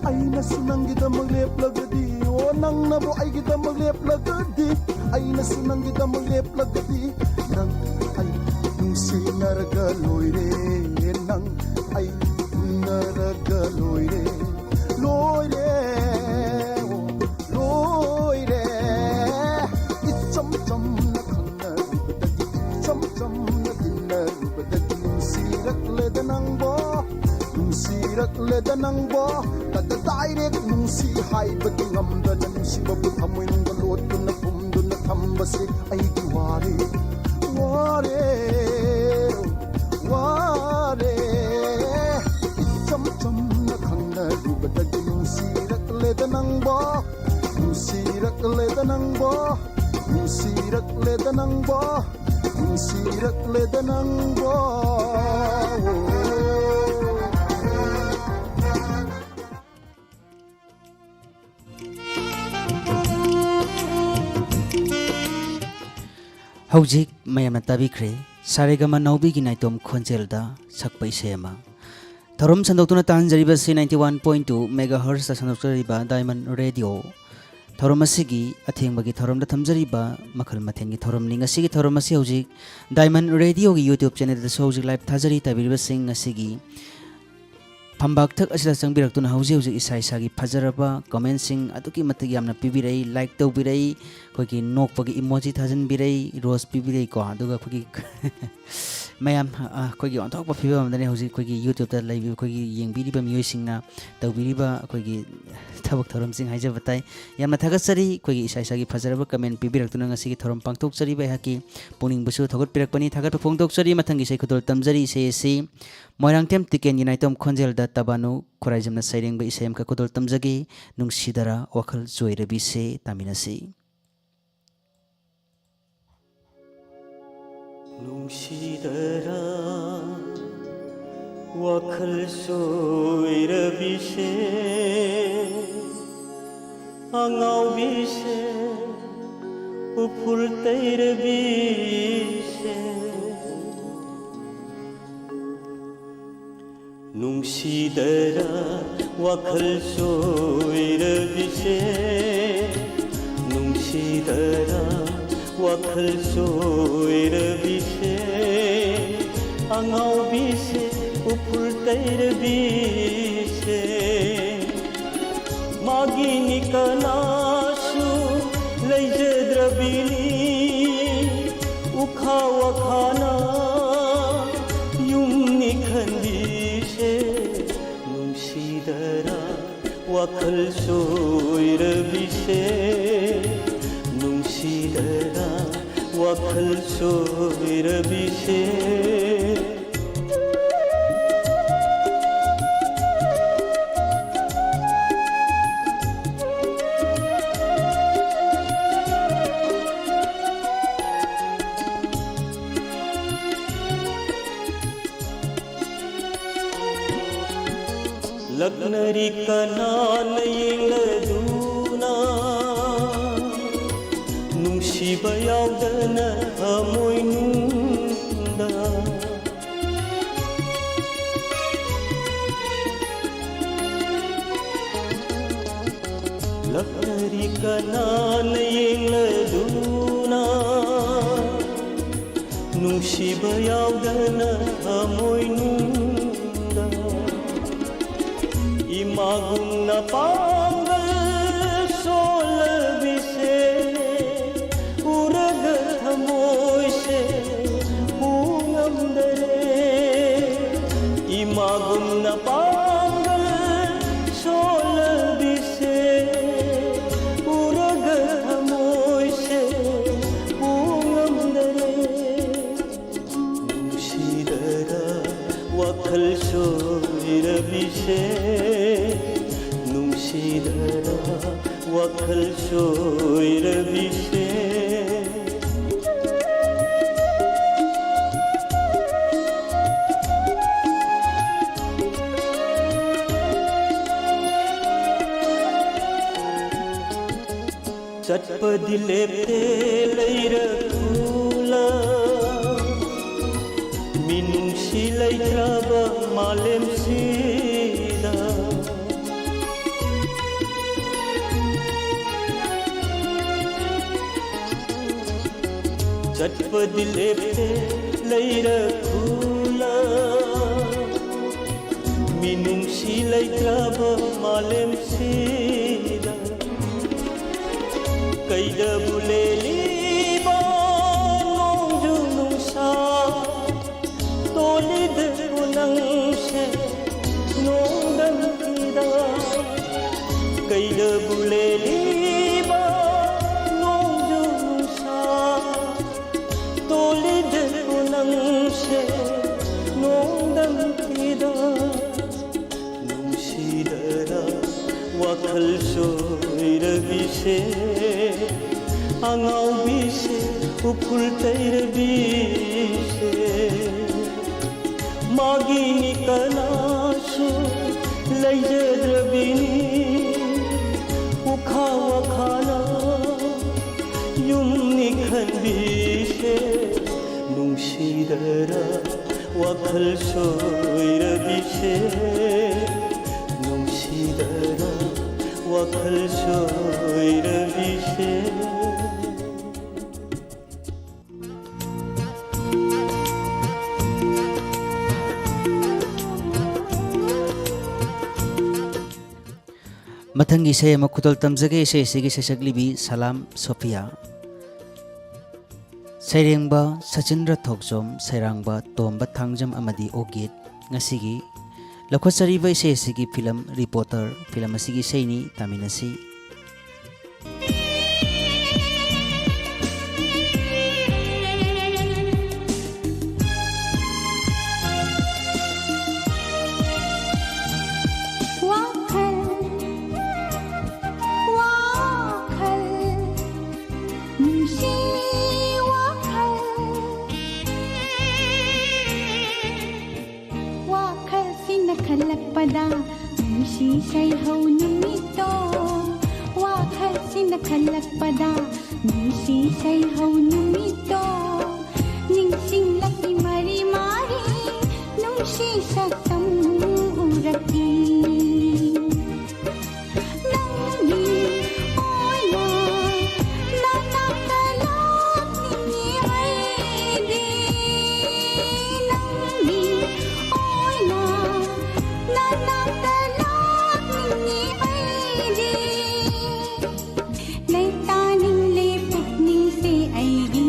ꯑꯩꯅꯁꯨ ꯅꯪꯒꯤꯗꯃꯛ ꯂꯦꯞꯂꯒꯗꯤ, ꯑꯣ, ꯅꯪꯅꯕꯨ ꯑꯩꯒꯤꯗꯃꯛ ꯂꯦꯞꯂꯒꯗꯤ, ꯑꯩꯅꯁꯨ ꯅꯪꯒꯤꯗꯃꯛ ꯂꯦꯞꯂꯒꯗꯤ, ꯅꯪ ꯑꯩ ꯅꯨꯡꯁꯤꯅꯔꯒ ꯂꯣꯏꯔꯦ, ꯅꯪ ꯑꯩ ꯎꯅꯔꯒ ꯂꯣꯏꯔꯦ, ꯂꯣꯏꯔꯦ, ꯑꯣ, ꯂꯣꯏꯔꯦ꯫ ꯏꯆꯝ ꯆꯝꯅ ꯈꯪꯅꯔꯨꯕꯗꯒꯤ, ꯏꯆꯝ ꯆꯝꯅ ꯇꯤꯟꯅꯔꯨꯕꯗꯒꯤ ꯅꯨꯡꯁꯤꯔꯛꯂꯦꯗ ꯅꯪꯕꯣ, ꯅꯨꯡꯁꯤꯔꯛꯂꯦꯗ ꯅꯪꯕꯣ꯫ ꯇꯇ ꯗꯥꯏꯔꯦꯛ ꯅꯨꯡꯁꯤ ꯍꯥꯏꯕꯗꯤ ꯉꯝꯗꯅ ꯅꯨꯡꯁꯤꯕꯕꯨ ꯊꯃꯣꯏꯅꯨꯡꯗ ꯂꯣꯠꯇꯨꯅ ꯐꯨꯝꯗꯨꯅ ꯊꯝꯕꯁꯤ ꯑꯩꯗꯤ ꯋꯥꯔꯦ, ꯋꯥꯔꯦ, ꯋꯥꯔꯦ꯫ ꯏꯆꯝ ꯆꯝꯅ ꯈꯪꯅꯔꯨꯕꯗꯒꯤ ꯅꯨꯡꯁꯤꯔꯛꯂꯦꯗ ꯅꯪꯕꯣ, ꯅꯨꯡꯁꯤꯔꯛꯂꯦꯗ ꯅꯪꯕꯣ, ꯅꯨꯡꯁꯤꯔꯛꯂꯦꯗ ꯅꯪꯕꯣ, ꯅꯨꯡꯁꯤꯔꯛꯂꯦꯗ ꯅꯪꯕꯣ꯫ ꯍꯧꯖꯤꯛ ꯃꯌꯥꯝꯅ ꯇꯥꯕꯤꯈ꯭ꯔꯦ ꯁꯥꯔꯦꯒꯃ ꯅꯥꯎꯕꯤꯒꯤ ꯅꯥꯏꯇꯣꯝ ꯈꯣꯟꯖꯦꯜꯗ ꯁꯛꯄ ꯏꯁꯩ ꯑꯃ꯫ ꯊꯧꯔꯝ ꯁꯟꯗꯣꯛꯇꯨꯅ ꯇꯥꯍꯟꯖꯔꯤꯕꯁꯤ ninety one point two megahertzꯇ ꯁꯟꯗꯣꯛꯆꯔꯤꯕ Diamond Radio꯫ ꯊꯧꯔꯝ ꯑꯁꯤꯒꯤ ꯑꯊꯦꯡꯕꯒꯤ ꯊꯧꯔꯝꯗ ꯊꯝꯖꯔꯤꯕ ꯃꯈꯜ ꯃꯊꯦꯜꯒꯤ ꯊꯧꯔꯝꯅꯤ꯫ ꯉꯁꯤꯒꯤ ꯊꯧꯔꯝ ꯑꯁꯤ ꯍꯧꯖꯤꯛ Diamond Radioꯒꯤ YouTube channelꯗꯁꯨ ꯍꯧꯖꯤꯛ live ꯊꯥꯖꯔꯤ꯫ ꯇꯥꯕꯤꯔꯤꯕꯁꯤꯡ ꯉꯁꯤꯒꯤ ꯐꯝꯕꯥꯛ ꯊꯛ ꯑꯁꯤꯗ ꯆꯪꯕꯤꯔꯛꯇꯨꯅ ꯍꯧꯖꯤꯛ ꯍꯧꯖꯤꯛ ꯏꯁꯥ ꯏꯁꯥꯒꯤ ꯐꯖꯔꯕ commentꯁꯤꯡ ꯑꯗꯨꯛꯀꯤ ꯃꯇꯤꯛ ꯌꯥꯝꯅ ꯄꯤꯕꯤꯔꯛꯏ, like ꯇꯧꯕꯤꯔꯛꯏ, ꯑꯩꯈꯣꯏꯒꯤ ꯅꯣꯛꯄꯒꯤ emoji ꯊꯥꯖꯤꯟꯕꯤꯔꯛꯏ, rose ꯄꯤꯕꯤꯔꯛꯏꯀꯣ꯫ ꯑꯗꯨꯒ ꯑꯩꯈꯣꯏꯒꯤ ꯃꯌꯥꯝ, ꯑ, ꯑꯩꯈꯣꯏꯒꯤ ꯑꯣꯟꯊꯣꯛꯄ ꯐꯤꯕꯝ ꯑꯃꯗꯅꯤ ꯍꯧꯖꯤꯛ ꯑꯩꯈꯣꯏꯒꯤ YouTubeꯇ ꯂꯩꯕ, ꯑꯩꯈꯣꯏꯒꯤ ꯌꯦꯡꯕꯤꯔꯤꯕ ꯃꯤꯑꯣꯏꯁꯤꯡꯅ ꯇꯧꯕꯤꯔꯤꯕ ꯑꯩꯈꯣꯏꯒꯤ ꯊꯕꯛ ꯊꯧꯔꯝꯁꯤꯡ ꯍꯥꯏꯖꯕ ꯇꯥꯏ꯫ ꯌꯥꯝꯅ ꯊꯥꯒꯠꯆꯔꯤ꯫ ꯑꯩꯈꯣꯏꯒꯤ ꯏꯁꯥ ꯏꯁꯥꯒꯤ ꯐꯖꯔꯕ comment ꯄꯤꯕꯤꯔꯛꯇꯨꯅ ꯉꯁꯤꯒꯤ ꯊꯧꯔꯝ ꯄꯥꯡꯊꯣꯛꯆꯔꯤꯕ ꯑꯩꯍꯥꯛꯀꯤ ꯄꯨꯛꯅꯤꯡꯕꯨꯁꯨ ꯊꯧꯒꯠꯄꯤꯔꯛꯄꯅꯤ꯫ ꯊꯥꯒꯠꯄ ꯐꯣꯡꯗꯣꯛꯆꯔꯤ꯫ ꯃꯊꯪꯒꯤ ꯏꯁꯩ ꯈꯨꯗꯣꯜ ꯇꯝꯖꯔꯤ꯫ ꯏꯁꯩ ꯑꯁꯤ ꯃꯣꯏꯔꯥꯡꯊꯦꯝ ꯇꯤꯀꯦꯟꯒꯤ ꯅꯥꯏꯇꯣꯝ ꯈꯣꯟꯖꯦꯜꯗ ꯇꯕꯥꯅꯨ ꯈꯨꯔꯥꯏꯖꯝꯅ ꯁꯩꯔꯦꯡꯕ ꯏꯁꯩ ꯑꯃꯈꯛ ꯈꯨꯗꯣꯜ ꯇꯝꯖꯒꯦ꯫ ꯅꯨꯡꯁꯤꯗꯔꯥ ꯋꯥꯈꯜ ꯆꯣꯏꯔꯕꯤꯁꯦ꯫ ꯇꯥꯃꯤꯟꯅꯁꯤ꯫ ꯅꯨꯡꯁꯤꯗꯔꯥ ꯋꯥꯈꯜ ꯆꯣꯏꯔꯕꯤꯁꯦ, ꯑꯉꯥꯎꯕꯤꯁꯦ, ꯎꯐꯨꯜ ꯇꯩꯔꯕꯤꯁꯦ꯫ ꯅꯨꯡꯁꯤꯗꯔꯥ ꯋꯥꯈꯜ ꯆꯣꯏꯔꯕꯤꯁꯦ, ꯅꯨꯡꯁꯤꯗꯔꯥ ꯋꯥꯈꯜ ꯆꯣꯏꯔꯕꯤꯁꯦ, ꯑꯉꯥꯎꯕꯤꯁꯦ, ꯎꯐꯨꯜ ꯇꯩꯔꯕꯤꯁꯦ꯫ ꯃꯥꯒꯤꯅꯤ ꯀꯅꯥꯁꯨ ꯂꯩꯖꯗ꯭ꯔꯕꯤꯅꯤ, ꯎꯈꯥ ꯋꯥꯈꯥꯅ ꯌꯨꯝꯅꯤ ꯈꯟꯕꯤꯁꯦ꯫ ꯅꯨꯡꯁꯤꯗꯔꯥ ꯋꯥꯈꯜ ꯆꯣꯏꯔꯕꯤꯁꯦ, ꯅꯨꯡꯁꯤꯗꯅ ꯋꯥꯈꯜ ꯆꯣꯏꯔꯕꯤꯁꯦ꯫ ꯂꯛꯅꯔꯤ ꯀꯅꯥꯅ ꯌꯦꯡꯂꯗꯨꯅ, ꯅꯨꯡꯁꯤꯕ ꯌꯥꯎꯗꯅ ꯊꯃꯣꯏꯅꯨꯡꯗ꯫ ꯂꯛꯅꯔꯤ ꯀꯅꯥꯅ ꯌꯦꯡꯂꯗꯨꯅ, ꯅꯨꯡꯁꯤꯕ ꯌꯥꯎꯗꯅ ꯊꯃꯣꯏꯅꯨꯡꯗ꯫ ꯏꯃꯥꯒꯨꯝꯅ ꯄꯥꯡꯒꯜ ꯁꯣꯜꯂꯕꯤꯁꯦ, ꯎꯔꯒ ꯊꯃꯣꯏꯁꯦ ꯄꯨ ꯉꯝꯗꯔꯦ꯫ ꯏꯃꯥꯒꯨꯝꯅ ꯄꯥꯡꯒꯜ ꯁꯣꯜꯂꯕꯤꯁꯦ, ꯎꯔꯒ ꯊꯃꯣꯏꯁꯦ ꯄꯨ ꯉꯝꯗꯔꯦ꯫ ꯅꯨꯡꯁꯤꯗꯅ ꯋꯥꯈꯜ ꯁꯣꯏꯔꯕꯤꯁꯦ, ꯅꯨꯡꯁꯤꯗꯅ ꯋꯥꯈꯜ ꯁꯣꯏꯔꯕꯤꯁꯦ꯫ ꯆꯠꯄꯗꯤ ꯂꯦꯞꯇꯦ ꯂꯩꯔꯛ ꯈꯨꯜꯂ, ꯃꯤꯅꯨꯡꯁꯤ ꯂꯩꯇ꯭ꯔꯕ ꯃꯥꯂꯦꯝꯁꯤꯗ꯫ ꯆꯠꯄꯗꯤ ꯂꯦꯞꯇꯦ ꯂꯩꯔꯛ ꯈꯨꯜꯂ, ꯃꯤꯅꯨꯡꯁꯤ ꯂꯩꯇ꯭ꯔꯕ ꯃꯥꯂꯦꯝꯁꯤꯗ꯫ ꯀꯩꯗꯕꯨ ꯂꯦꯜꯂꯤꯕ ꯅꯣꯡꯖꯨ ꯅꯨꯡꯁꯥ, ꯇꯣꯜꯂꯤꯗꯨꯕꯨ ꯅꯪꯁꯦ ꯅꯣꯡꯗꯝ ꯐꯤꯗ꯫ ꯀꯩꯗꯕꯨ ꯂꯦꯜꯂꯤꯕ ꯅꯣꯡꯖꯨ ꯅꯨꯡꯁꯥ, ꯇꯣꯜꯂꯤꯗꯕꯨ ꯅꯪꯁꯦ ꯅꯣꯡꯗꯝ ꯐꯤꯗ? ꯅꯨꯡꯁꯤꯗꯔ ꯋꯥꯈꯜ ꯁꯣꯏꯔꯕꯤꯁꯦ, ꯑꯉꯥꯎꯕꯤꯁꯦ, ꯎꯐꯨꯜ ꯇꯩꯔꯕꯤꯁꯦ꯫ ꯃꯥꯒꯤꯅꯤ ꯀꯅꯥꯁꯨ ꯂꯩꯖꯗ꯭ꯔꯕꯤꯅꯤ, ꯎꯈꯥ ꯋꯥꯈꯥꯅ ꯌꯨꯝꯅꯤ ꯈꯟꯕꯤꯁꯦ꯫ ꯅꯨꯡꯁꯤꯗꯔ ꯋꯥꯈꯜ ꯁꯣꯏꯔꯕꯤꯁꯦ, ꯅꯨꯡꯁꯤꯗꯔ ꯋꯥꯈꯜ ꯁꯣꯏꯔꯕꯤꯁꯦ꯫ ꯃꯊꯪꯒꯤ ꯏꯁꯩ ꯑꯃ ꯈꯨꯗꯣꯜ ꯇꯝꯖꯒꯦ꯫ ꯏꯁꯩ ꯑꯁꯤꯒꯤ ꯁꯩꯁꯛꯂꯤꯕꯤ ꯁꯂꯥꯝ ꯁꯣꯐꯤꯌꯥ꯫ ꯁꯩꯔꯦꯡꯕ ꯁꯆꯤꯟꯗ꯭ꯔ ꯊꯣꯛꯆꯣꯝ, ꯁꯩꯔꯥꯡꯕ ꯇꯣꯝꯕ ꯊꯥꯡꯖꯝ ꯑꯃꯗꯤ ꯑꯣꯒꯤꯠ꯫ ꯉꯁꯤꯒꯤ ꯂꯧꯈꯠꯆꯔꯤꯕ ꯏꯁꯩ ꯑꯁꯤꯒꯤ ꯐꯤꯂꯝ ꯔꯤꯄꯣꯔꯇꯔ, ꯐꯤꯂꯝ ꯑꯁꯤꯒꯤ ꯏꯁꯩꯅꯤ, ꯇꯥꯃꯤꯟꯅꯁꯤ꯫ ꯋꯥꯈꯜ, ꯋꯥꯈꯜ, ꯅꯨꯡꯁꯤ ꯋꯥꯈꯜ꯫ ꯋꯥꯈꯜꯁꯤꯅ ꯈꯜꯂꯛꯄꯗ ꯅꯨꯡꯁꯤ ꯁꯩꯍꯧ ꯅꯨꯃꯤꯠꯇꯣ, ꯋꯥꯈꯜꯁꯤꯅ ꯈꯜꯂꯛꯄꯗ ꯅꯨꯡꯁꯤ ꯁꯩꯍꯧ ꯅꯨꯃꯤꯠꯇꯣ, ꯅꯤꯡꯁꯤꯡꯂꯛꯏ ꯃꯔꯤ ꯃꯔꯤ ꯅꯨꯡꯁꯤ ꯁꯛꯇꯝ ꯎꯔꯛꯏ꯫ ꯅꯪꯒꯤ ꯑꯣꯏꯅ ꯅꯅꯥꯛꯇ ꯂꯥꯛꯅꯤꯡꯉꯤ ꯑꯩꯗꯤ, ꯅꯪꯒꯤ ꯑꯣꯏꯅ ꯅꯅꯥꯛꯇ ꯂꯥꯛꯅꯤꯡꯉꯤ ꯑꯩꯗꯤ꯫ ꯂꯩꯇꯥꯅꯤꯡꯂꯦ ꯄꯨꯛꯅꯤꯡꯁꯦ ꯑꯩꯒꯤ꯫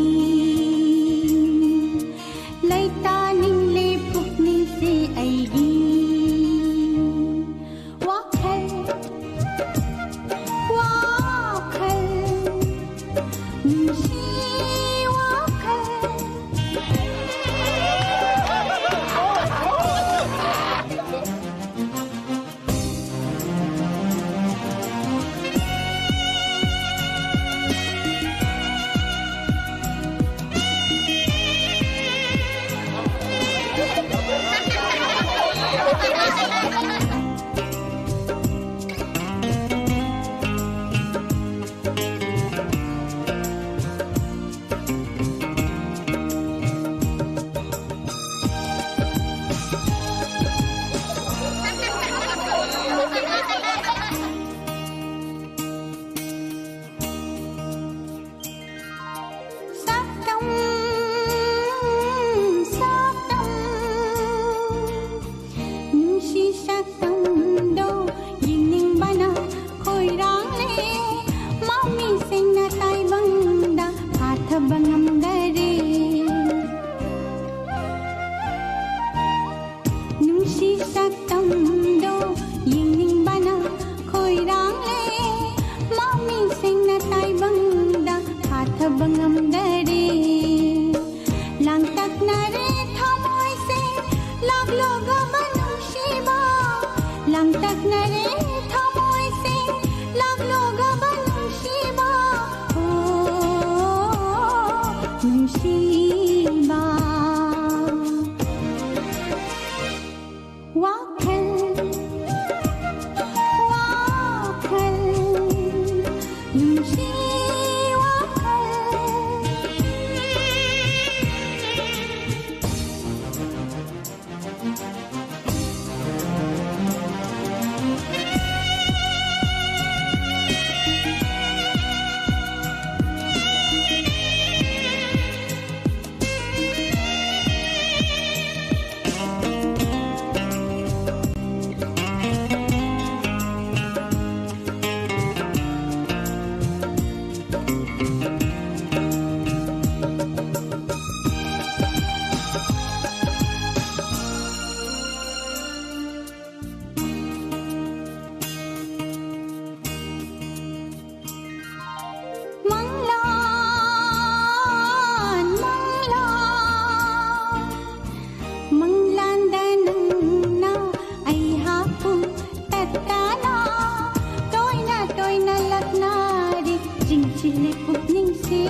ꯄꯨꯛꯅꯤꯡꯁꯦ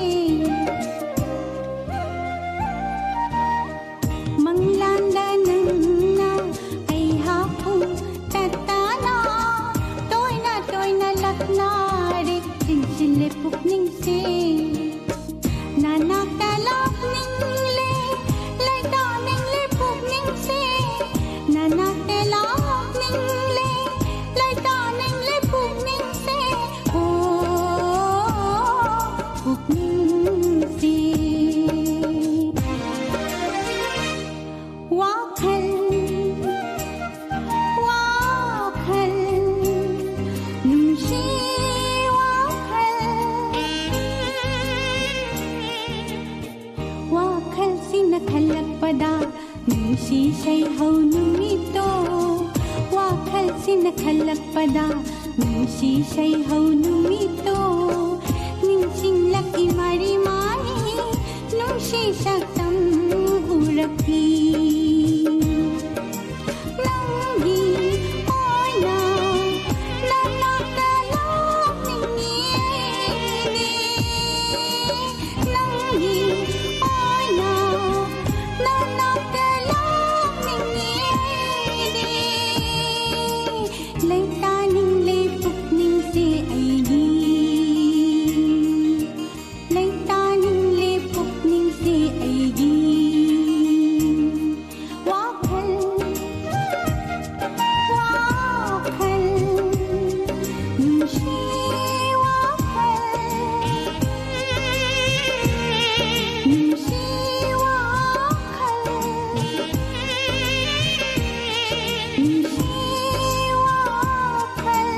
ꯃꯪꯂꯥꯟꯗ ꯅꯪꯅ ꯑꯩꯍꯥꯛꯄꯨ ꯇꯠꯇꯅ ꯇꯣꯏꯅ ꯇꯣꯏꯅ ꯂꯛꯅꯔꯦ꯫ ꯆꯤꯟꯁꯤꯜꯂꯦ ꯄꯨꯛꯅꯤꯡꯁꯦ ꯅꯅꯥꯛꯇ ꯂꯥꯛꯅꯤꯡꯂꯦ꯫ ꯂꯩꯇꯥꯅꯤꯡꯂꯦ ꯄꯨꯛꯅꯤꯡꯁꯦ ꯅꯅꯥꯛꯇ ꯂꯥꯛꯅꯤꯡꯂꯦ꯫ ꯂꯩꯇꯥꯅꯤꯡꯂꯦ ꯄꯨꯛꯅꯤꯡꯁꯦ꯫ ꯑꯣ, ꯄꯨꯛꯅꯤꯡꯁꯦ꯫ ꯋꯥꯈꯜ, ꯋꯥꯈꯜ, ꯅꯨꯡꯁꯤ ꯋꯥꯈꯜ꯫ ꯋꯥꯈꯜꯁꯤꯅ ꯈꯜꯂꯛꯄꯗ ꯅꯨꯡꯁꯤ ꯁꯩꯍꯧ ꯅꯨꯃꯤꯠꯇꯣ꯫ ꯋꯥꯈꯜꯁꯤꯅ ꯈꯜꯂꯛꯄꯗ ꯅꯨꯡꯁꯤ ꯁꯩꯍꯧ ꯅꯨꯃꯤꯠꯇꯣ꯫ ꯅꯤꯡꯁꯤꯡꯂꯛꯏ ꯃꯔꯤ ꯃꯔꯤ ꯅꯨꯡꯁꯤ ꯁꯛꯇꯝ ꯎꯔꯛꯈꯤ꯫ ꯅꯪꯒꯤ ꯑꯣꯏꯅ ꯅꯅꯥꯛꯇ ꯂꯥꯛꯅꯤꯡꯉꯤ ꯑꯩꯗꯤ꯫ ꯅꯪꯒꯤ ꯑꯣꯏꯅ ꯅꯅꯥꯛꯇ ꯂꯥꯛꯅꯤꯡꯉꯤ ꯑꯩꯗꯤ꯫ ꯂꯩꯇꯥꯅꯤꯡꯂꯦ ꯄꯨꯛꯅꯤꯡꯁꯦ ꯑꯩꯒꯤ꯫ ꯂꯩꯇꯥꯅꯤꯡꯂꯦ ꯄꯨꯛꯅꯤꯡꯁꯦ ꯑꯩꯒꯤ꯫ ꯋꯥꯈꯜ, ꯋꯥꯈꯜ, ꯅꯨꯡꯁꯤ ꯋꯥꯈꯜ, ꯅꯨꯡꯁꯤ ꯋꯥꯈꯜ, ꯅꯨꯡꯁꯤ ꯋꯥꯈꯜ꯫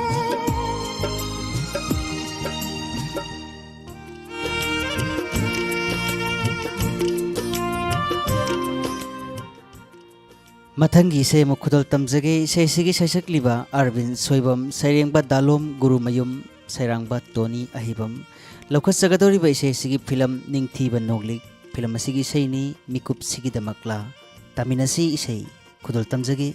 ꯃꯊꯪꯒꯤ ꯏꯁꯩ ꯑꯃ ꯈꯨꯗꯣꯜ ꯇꯝꯖꯒꯦ꯫ ꯏꯁꯩꯁꯤꯒꯤ ꯁꯩꯁꯛꯂꯤꯕ ꯑꯔꯕꯤꯟ ꯁꯣꯏꯕꯝ, ꯁꯩꯔꯦꯡꯕ ꯗꯥꯂꯣꯝ ꯒꯨꯔꯨꯃꯌꯨꯝ, ꯁꯩꯔꯥꯡꯕ ꯇꯣꯅꯤ ꯑꯍꯤꯕꯝ꯫ ꯂꯧꯈꯠꯆꯒꯗꯧꯔꯤꯕ ꯏꯁꯩꯁꯤꯒꯤ ꯐꯤꯂꯝ ꯅꯤꯡꯊꯤꯕ ꯅꯣꯡꯂꯤꯛ꯫ ꯐꯤꯂꯝ ꯑꯁꯤꯒꯤ ꯏꯁꯩꯅꯤ ꯃꯤꯀꯨꯞꯁꯤꯒꯤꯗꯃꯛꯂꯥ꯫ ꯇꯥꯃꯤꯟꯅꯁꯤ ꯏꯁꯩ꯫ ꯈꯨꯗꯣꯜ ꯇꯝꯖꯒꯦ꯫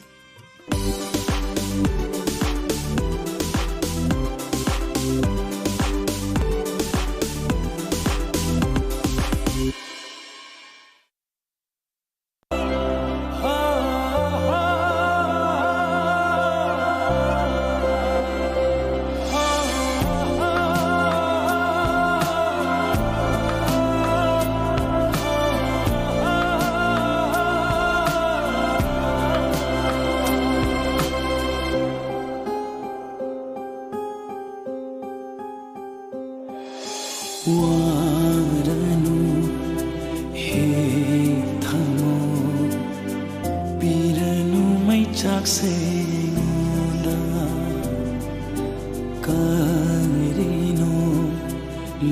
ꯋꯥꯔꯅꯨ ꯍꯦ ꯊꯃꯣꯏ, ꯄꯤꯔꯅꯨ ꯃꯩꯆꯥꯛꯁꯦ ꯑꯩꯉꯣꯟꯗ꯫ ꯀꯔꯤꯅꯣ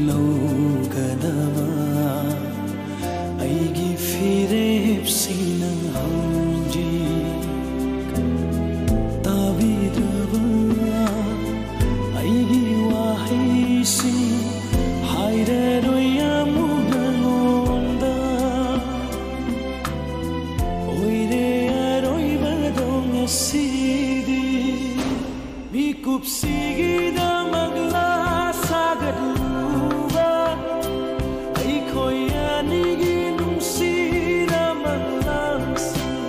ꯂꯧꯒꯗꯕ ꯑꯩꯒꯤ ꯐꯤꯔꯦꯞꯁꯤꯅ ꯍꯧꯖꯤꯛ? ꯇꯥꯕꯤꯗ꯭ꯔꯕ ꯑꯩꯒꯤ ꯋꯥꯍꯩꯁꯤꯡ ꯍꯥꯏꯔꯔꯣꯏ ꯑꯃꯨꯛ ꯅꯉꯣꯟꯗ꯫ ꯑꯣꯏꯔꯦ ꯑꯔꯣꯏꯕꯗꯣ ꯉꯁꯤꯗꯤ꯫ ꯃꯤꯀꯨꯞꯁꯤꯒꯤꯗꯃꯛ ꯂꯥ ꯁꯥꯒꯠꯂꯨꯕ ꯑꯩꯈꯣꯏ ꯑꯅꯤꯒꯤ ꯅꯨꯡꯁꯤꯔꯕ ꯃꯪꯂꯥꯟꯁꯤꯡ꯫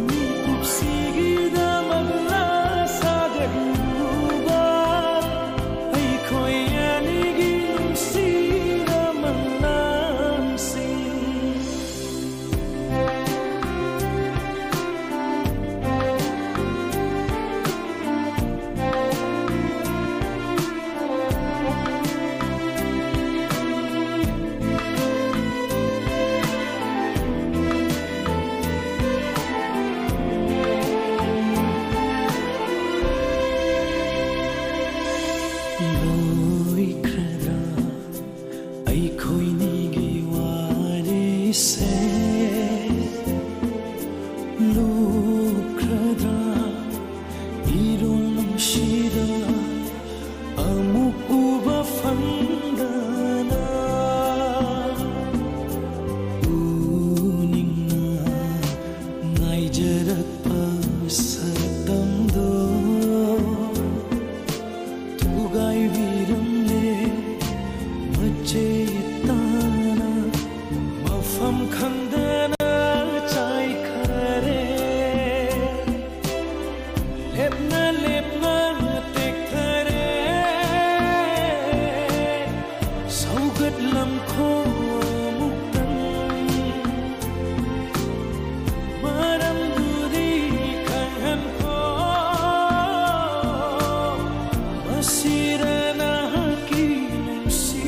ꯃꯤꯀꯨꯞꯁꯤꯒꯤꯗꯃꯛ ꯂꯥ ꯁꯥꯒꯠꯂꯨꯕ ꯑꯩꯈꯣꯏ ꯑꯅꯤꯒꯤ ꯅꯨꯡꯁꯤꯔꯕ ꯃꯪꯂꯥꯟꯁꯤꯡ꯫ ꯂꯣꯏꯈ꯭ꯔꯗ꯭ꯔꯥ ꯑꯩꯈꯣꯏꯅꯤꯒꯤ ꯋꯥꯔꯤꯁꯦ? ꯂꯨꯞꯈ꯭ꯔꯗ꯭ꯔꯥ ꯏꯔꯣꯜ ꯅꯨꯡꯁꯤꯗ ꯑꯃꯨꯛ ꯎꯕ ꯐꯪꯗꯅ? ꯎꯅꯤꯡꯅ ꯉꯥꯏꯖꯔꯛꯄ ꯁꯛꯇꯝꯗꯣ ꯊꯨꯒꯥꯏꯕꯤꯔꯝꯂꯦ ꯃꯆꯦꯠ ꯇꯥꯅ꯫ ꯃꯐꯝ ꯈꯪꯗꯅ ꯆꯥꯏꯈꯔꯦ꯫ ꯂꯦꯞꯅ ꯂꯦꯞꯅ ꯇꯦꯛꯊꯔꯦ꯫ ꯁꯧꯒꯠꯂꯝꯈꯣ ꯑꯃꯨꯛꯇꯪ꯫ ꯃꯔꯝꯗꯨꯗꯤ ꯈꯪꯍꯟꯈꯣ꯫ ꯃꯁꯤꯔ ꯅꯍꯥꯛꯀꯤ ꯅꯨꯡꯁꯤ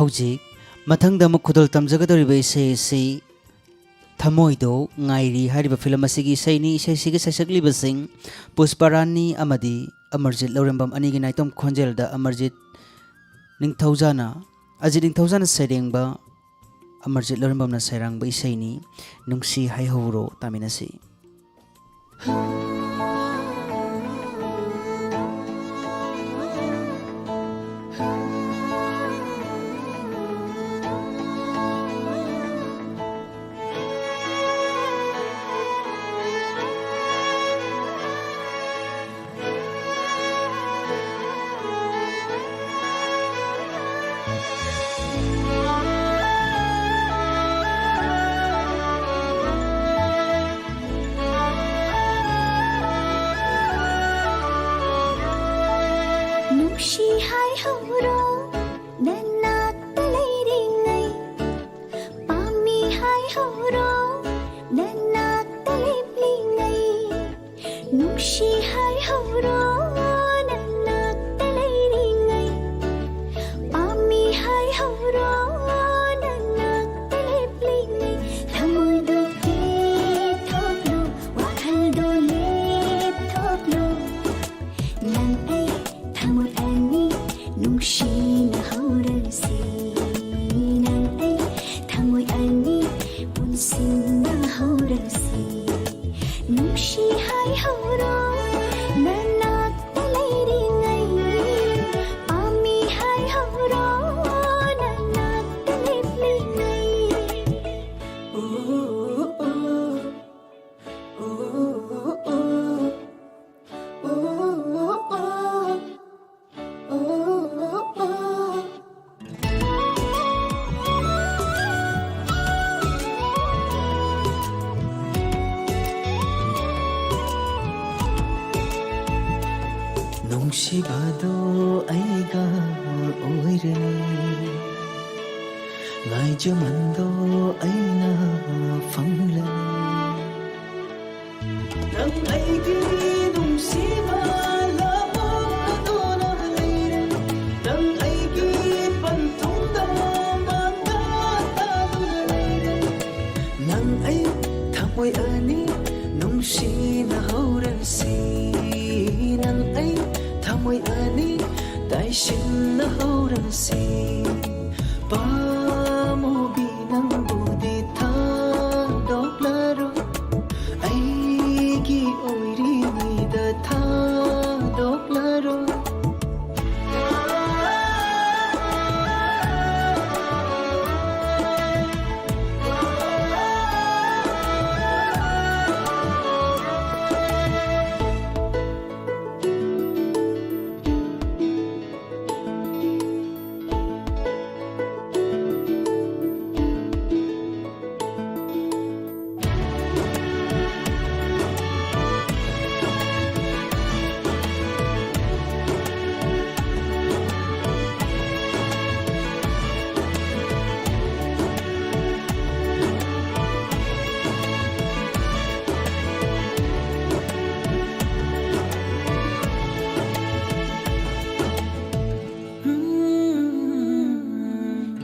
ꯍꯧꯖꯤꯛ ꯃꯊꯪꯗ ꯑꯃꯨꯛ ꯈꯨꯗꯣꯜ ꯇꯝꯖꯒꯗꯧꯔꯤꯕ ꯏꯁꯩ ꯑꯁꯤ ꯊꯃꯣꯏꯗꯣ ꯉꯥꯏꯔꯤ ꯍꯥꯏꯔꯤꯕ ꯐꯤꯂꯝ ꯑꯁꯤꯒꯤ ꯏꯁꯩꯅꯤ꯫ ꯏꯁꯩꯁꯤꯒꯤ ꯁꯩꯁꯛꯂꯤꯕꯁꯤꯡ ꯄꯨꯁꯄꯥꯔꯥꯅꯤ ꯑꯃꯗꯤ ꯑꯃꯔꯖꯤꯠ ꯂꯧꯔꯦꯝꯕꯝ ꯑꯅꯤꯒꯤ ꯅꯥꯏꯇꯣꯝ ꯈꯣꯟꯖꯦꯜꯗ ꯑꯃꯔꯖꯤꯠ ꯅꯤꯡꯊꯧꯖꯥꯅ, ꯑꯖꯤꯠ ꯅꯤꯡꯊꯧꯖꯥꯅ ꯁꯩꯔꯦꯡꯕ, ꯑꯃꯔꯖꯤꯠ ꯂꯧꯔꯦꯝꯕꯝꯅ ꯁꯩꯔꯥꯡꯕ ꯏꯁꯩꯅꯤ, ꯅꯨꯡꯁꯤ ꯍꯥꯏꯍꯧꯔꯣ꯫ ꯇꯥꯃꯤꯟꯅꯁꯤ꯫ ꯅꯨꯡꯁꯤ ꯍꯥꯏꯍꯧꯔꯣ, ꯅꯅꯥꯛꯇ ꯂꯩꯔꯤꯉꯩ꯫ ꯄꯥꯝꯃꯤ ꯍꯥꯏꯍꯧꯔꯣ, ꯅꯅꯥꯛꯇ ꯂꯦꯞꯂꯤꯉꯩ꯫ ꯅꯨꯡꯁꯤ ꯍꯥꯏꯍꯧꯔꯣ, ꯅꯅꯥꯛꯇ ꯂꯩꯔꯤꯉꯩ꯫ ꯄꯥꯝꯃꯤ ꯍꯥꯏꯍꯧꯔꯣ, ꯅꯅꯥꯛꯇ ꯂꯦꯞꯂꯤꯉꯩ꯫ ꯊꯃꯣꯏꯗꯣ ꯄꯦꯊꯣꯛꯂꯣ, ꯋꯥꯈꯜꯗꯣ ꯂꯦꯞꯊꯣꯛꯂꯣ꯫ ꯅꯪ ꯑꯩ ꯊꯃꯣꯏ ꯑꯅꯤ ꯅꯨꯡꯁꯤꯅ ꯍꯧꯔꯁꯤ꯫ ꯅꯪ ꯑꯩ ꯊꯃꯣꯏ ꯑꯅꯤ ꯄꯨꯟꯁꯤꯟꯅ ꯍꯧꯔꯁꯤ꯫ ꯅꯨꯡꯁꯤ ꯍꯥꯏꯍꯧꯔꯣ, ꯅꯅꯥꯛꯇ ꯂꯩꯔꯤꯉꯩ꯫ ꯄꯥꯝꯃꯤ ꯍꯥꯏꯍꯧꯔꯣ, ꯅꯅꯥꯛꯇ ꯂꯦꯞꯂꯤꯉꯩ꯫ ꯎ, ꯎ, ꯎ꯫ ꯅꯨꯡꯁꯤꯕꯗꯣ ꯑꯩꯒ ꯑꯣꯏꯔꯅꯤ, ꯉꯥꯏꯖꯃꯟꯗꯣ ꯑꯩꯅ ꯐꯪꯂꯅꯤ꯫ ꯅꯪ ꯑꯩꯒꯤ ꯅꯨꯡꯁꯤꯕ ꯂꯥꯞꯊꯣꯛꯇꯨꯅ ꯂꯩꯔꯦ꯫ ꯅꯪ ꯑꯩꯒꯤ ꯄꯟꯊꯨꯡꯗ ꯑꯩ ꯊꯃꯣꯏ ꯑꯅꯤ ꯅꯨꯡꯁꯤꯅ ꯍꯧꯔꯁꯤ, ꯅꯪ ꯑꯩ ꯊꯃꯣꯏ ꯑꯅꯤ ꯇꯥꯏꯁꯤꯟꯅ ꯍꯧꯔꯁꯤ꯫ ꯄꯥꯝꯃꯨꯕꯤ ꯅꯪꯕꯨꯗꯤ ꯊꯥꯗꯣꯛꯂꯔꯣꯏ, ꯑꯩꯒꯤ ꯑꯣꯏꯔꯤꯉꯩꯗ ꯊꯥꯗꯣꯛꯂꯔꯣꯏ꯫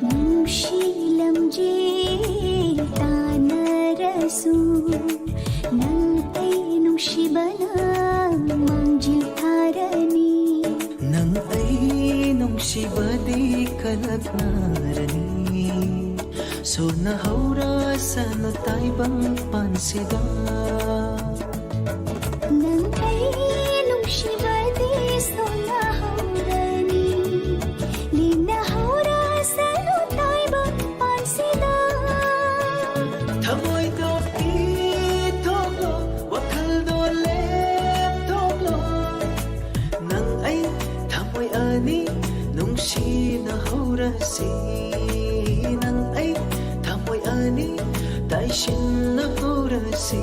ꯅꯨꯡꯁꯤ ꯂꯝꯖꯦꯜ ꯇꯥꯟꯅꯔꯁꯨ, ꯅꯪ ꯑꯩ ꯅꯨꯡꯁꯤꯕꯅ ꯃꯥꯡꯖꯤꯜ ꯊꯥꯔꯅꯤ꯫ ꯅꯪ ꯑꯩ ꯅꯨꯡꯁꯤꯕꯗꯤ ꯀꯜꯂꯛꯅꯔꯅꯤ꯫ ꯁꯣꯟꯅꯍꯧꯔꯁꯅꯨ ꯇꯥꯏꯕꯪ ꯄꯥꯟꯁꯤꯗ꯫ ꯅꯪ ꯑꯩ ꯅꯨꯡꯁꯤꯕꯗꯤ ꯁꯣꯟꯅꯍꯧꯔꯅꯤ꯫ ꯂꯤꯡꯅꯍꯧꯔꯁꯅꯨ ꯇꯥꯏꯕꯪ ꯄꯥꯟꯁꯤꯗ꯫ ꯊꯃꯣꯏꯗꯣ ꯄꯤꯊꯣꯛꯂꯣ, ꯋꯥꯈꯜꯗꯣ ꯂꯦꯞꯊꯣꯛꯂꯣ꯫ ꯅꯪ ꯑꯩ ꯊꯃꯣꯏ ꯑꯅꯤ ꯅꯨꯡꯁꯤꯅ ꯍꯧꯔꯁꯤ꯫ ꯅꯪ ꯑꯩ ꯊꯃꯣꯏ ꯑꯅꯤ ꯇꯥꯏꯁꯤꯟꯅ ꯍꯧꯔꯁꯤ꯫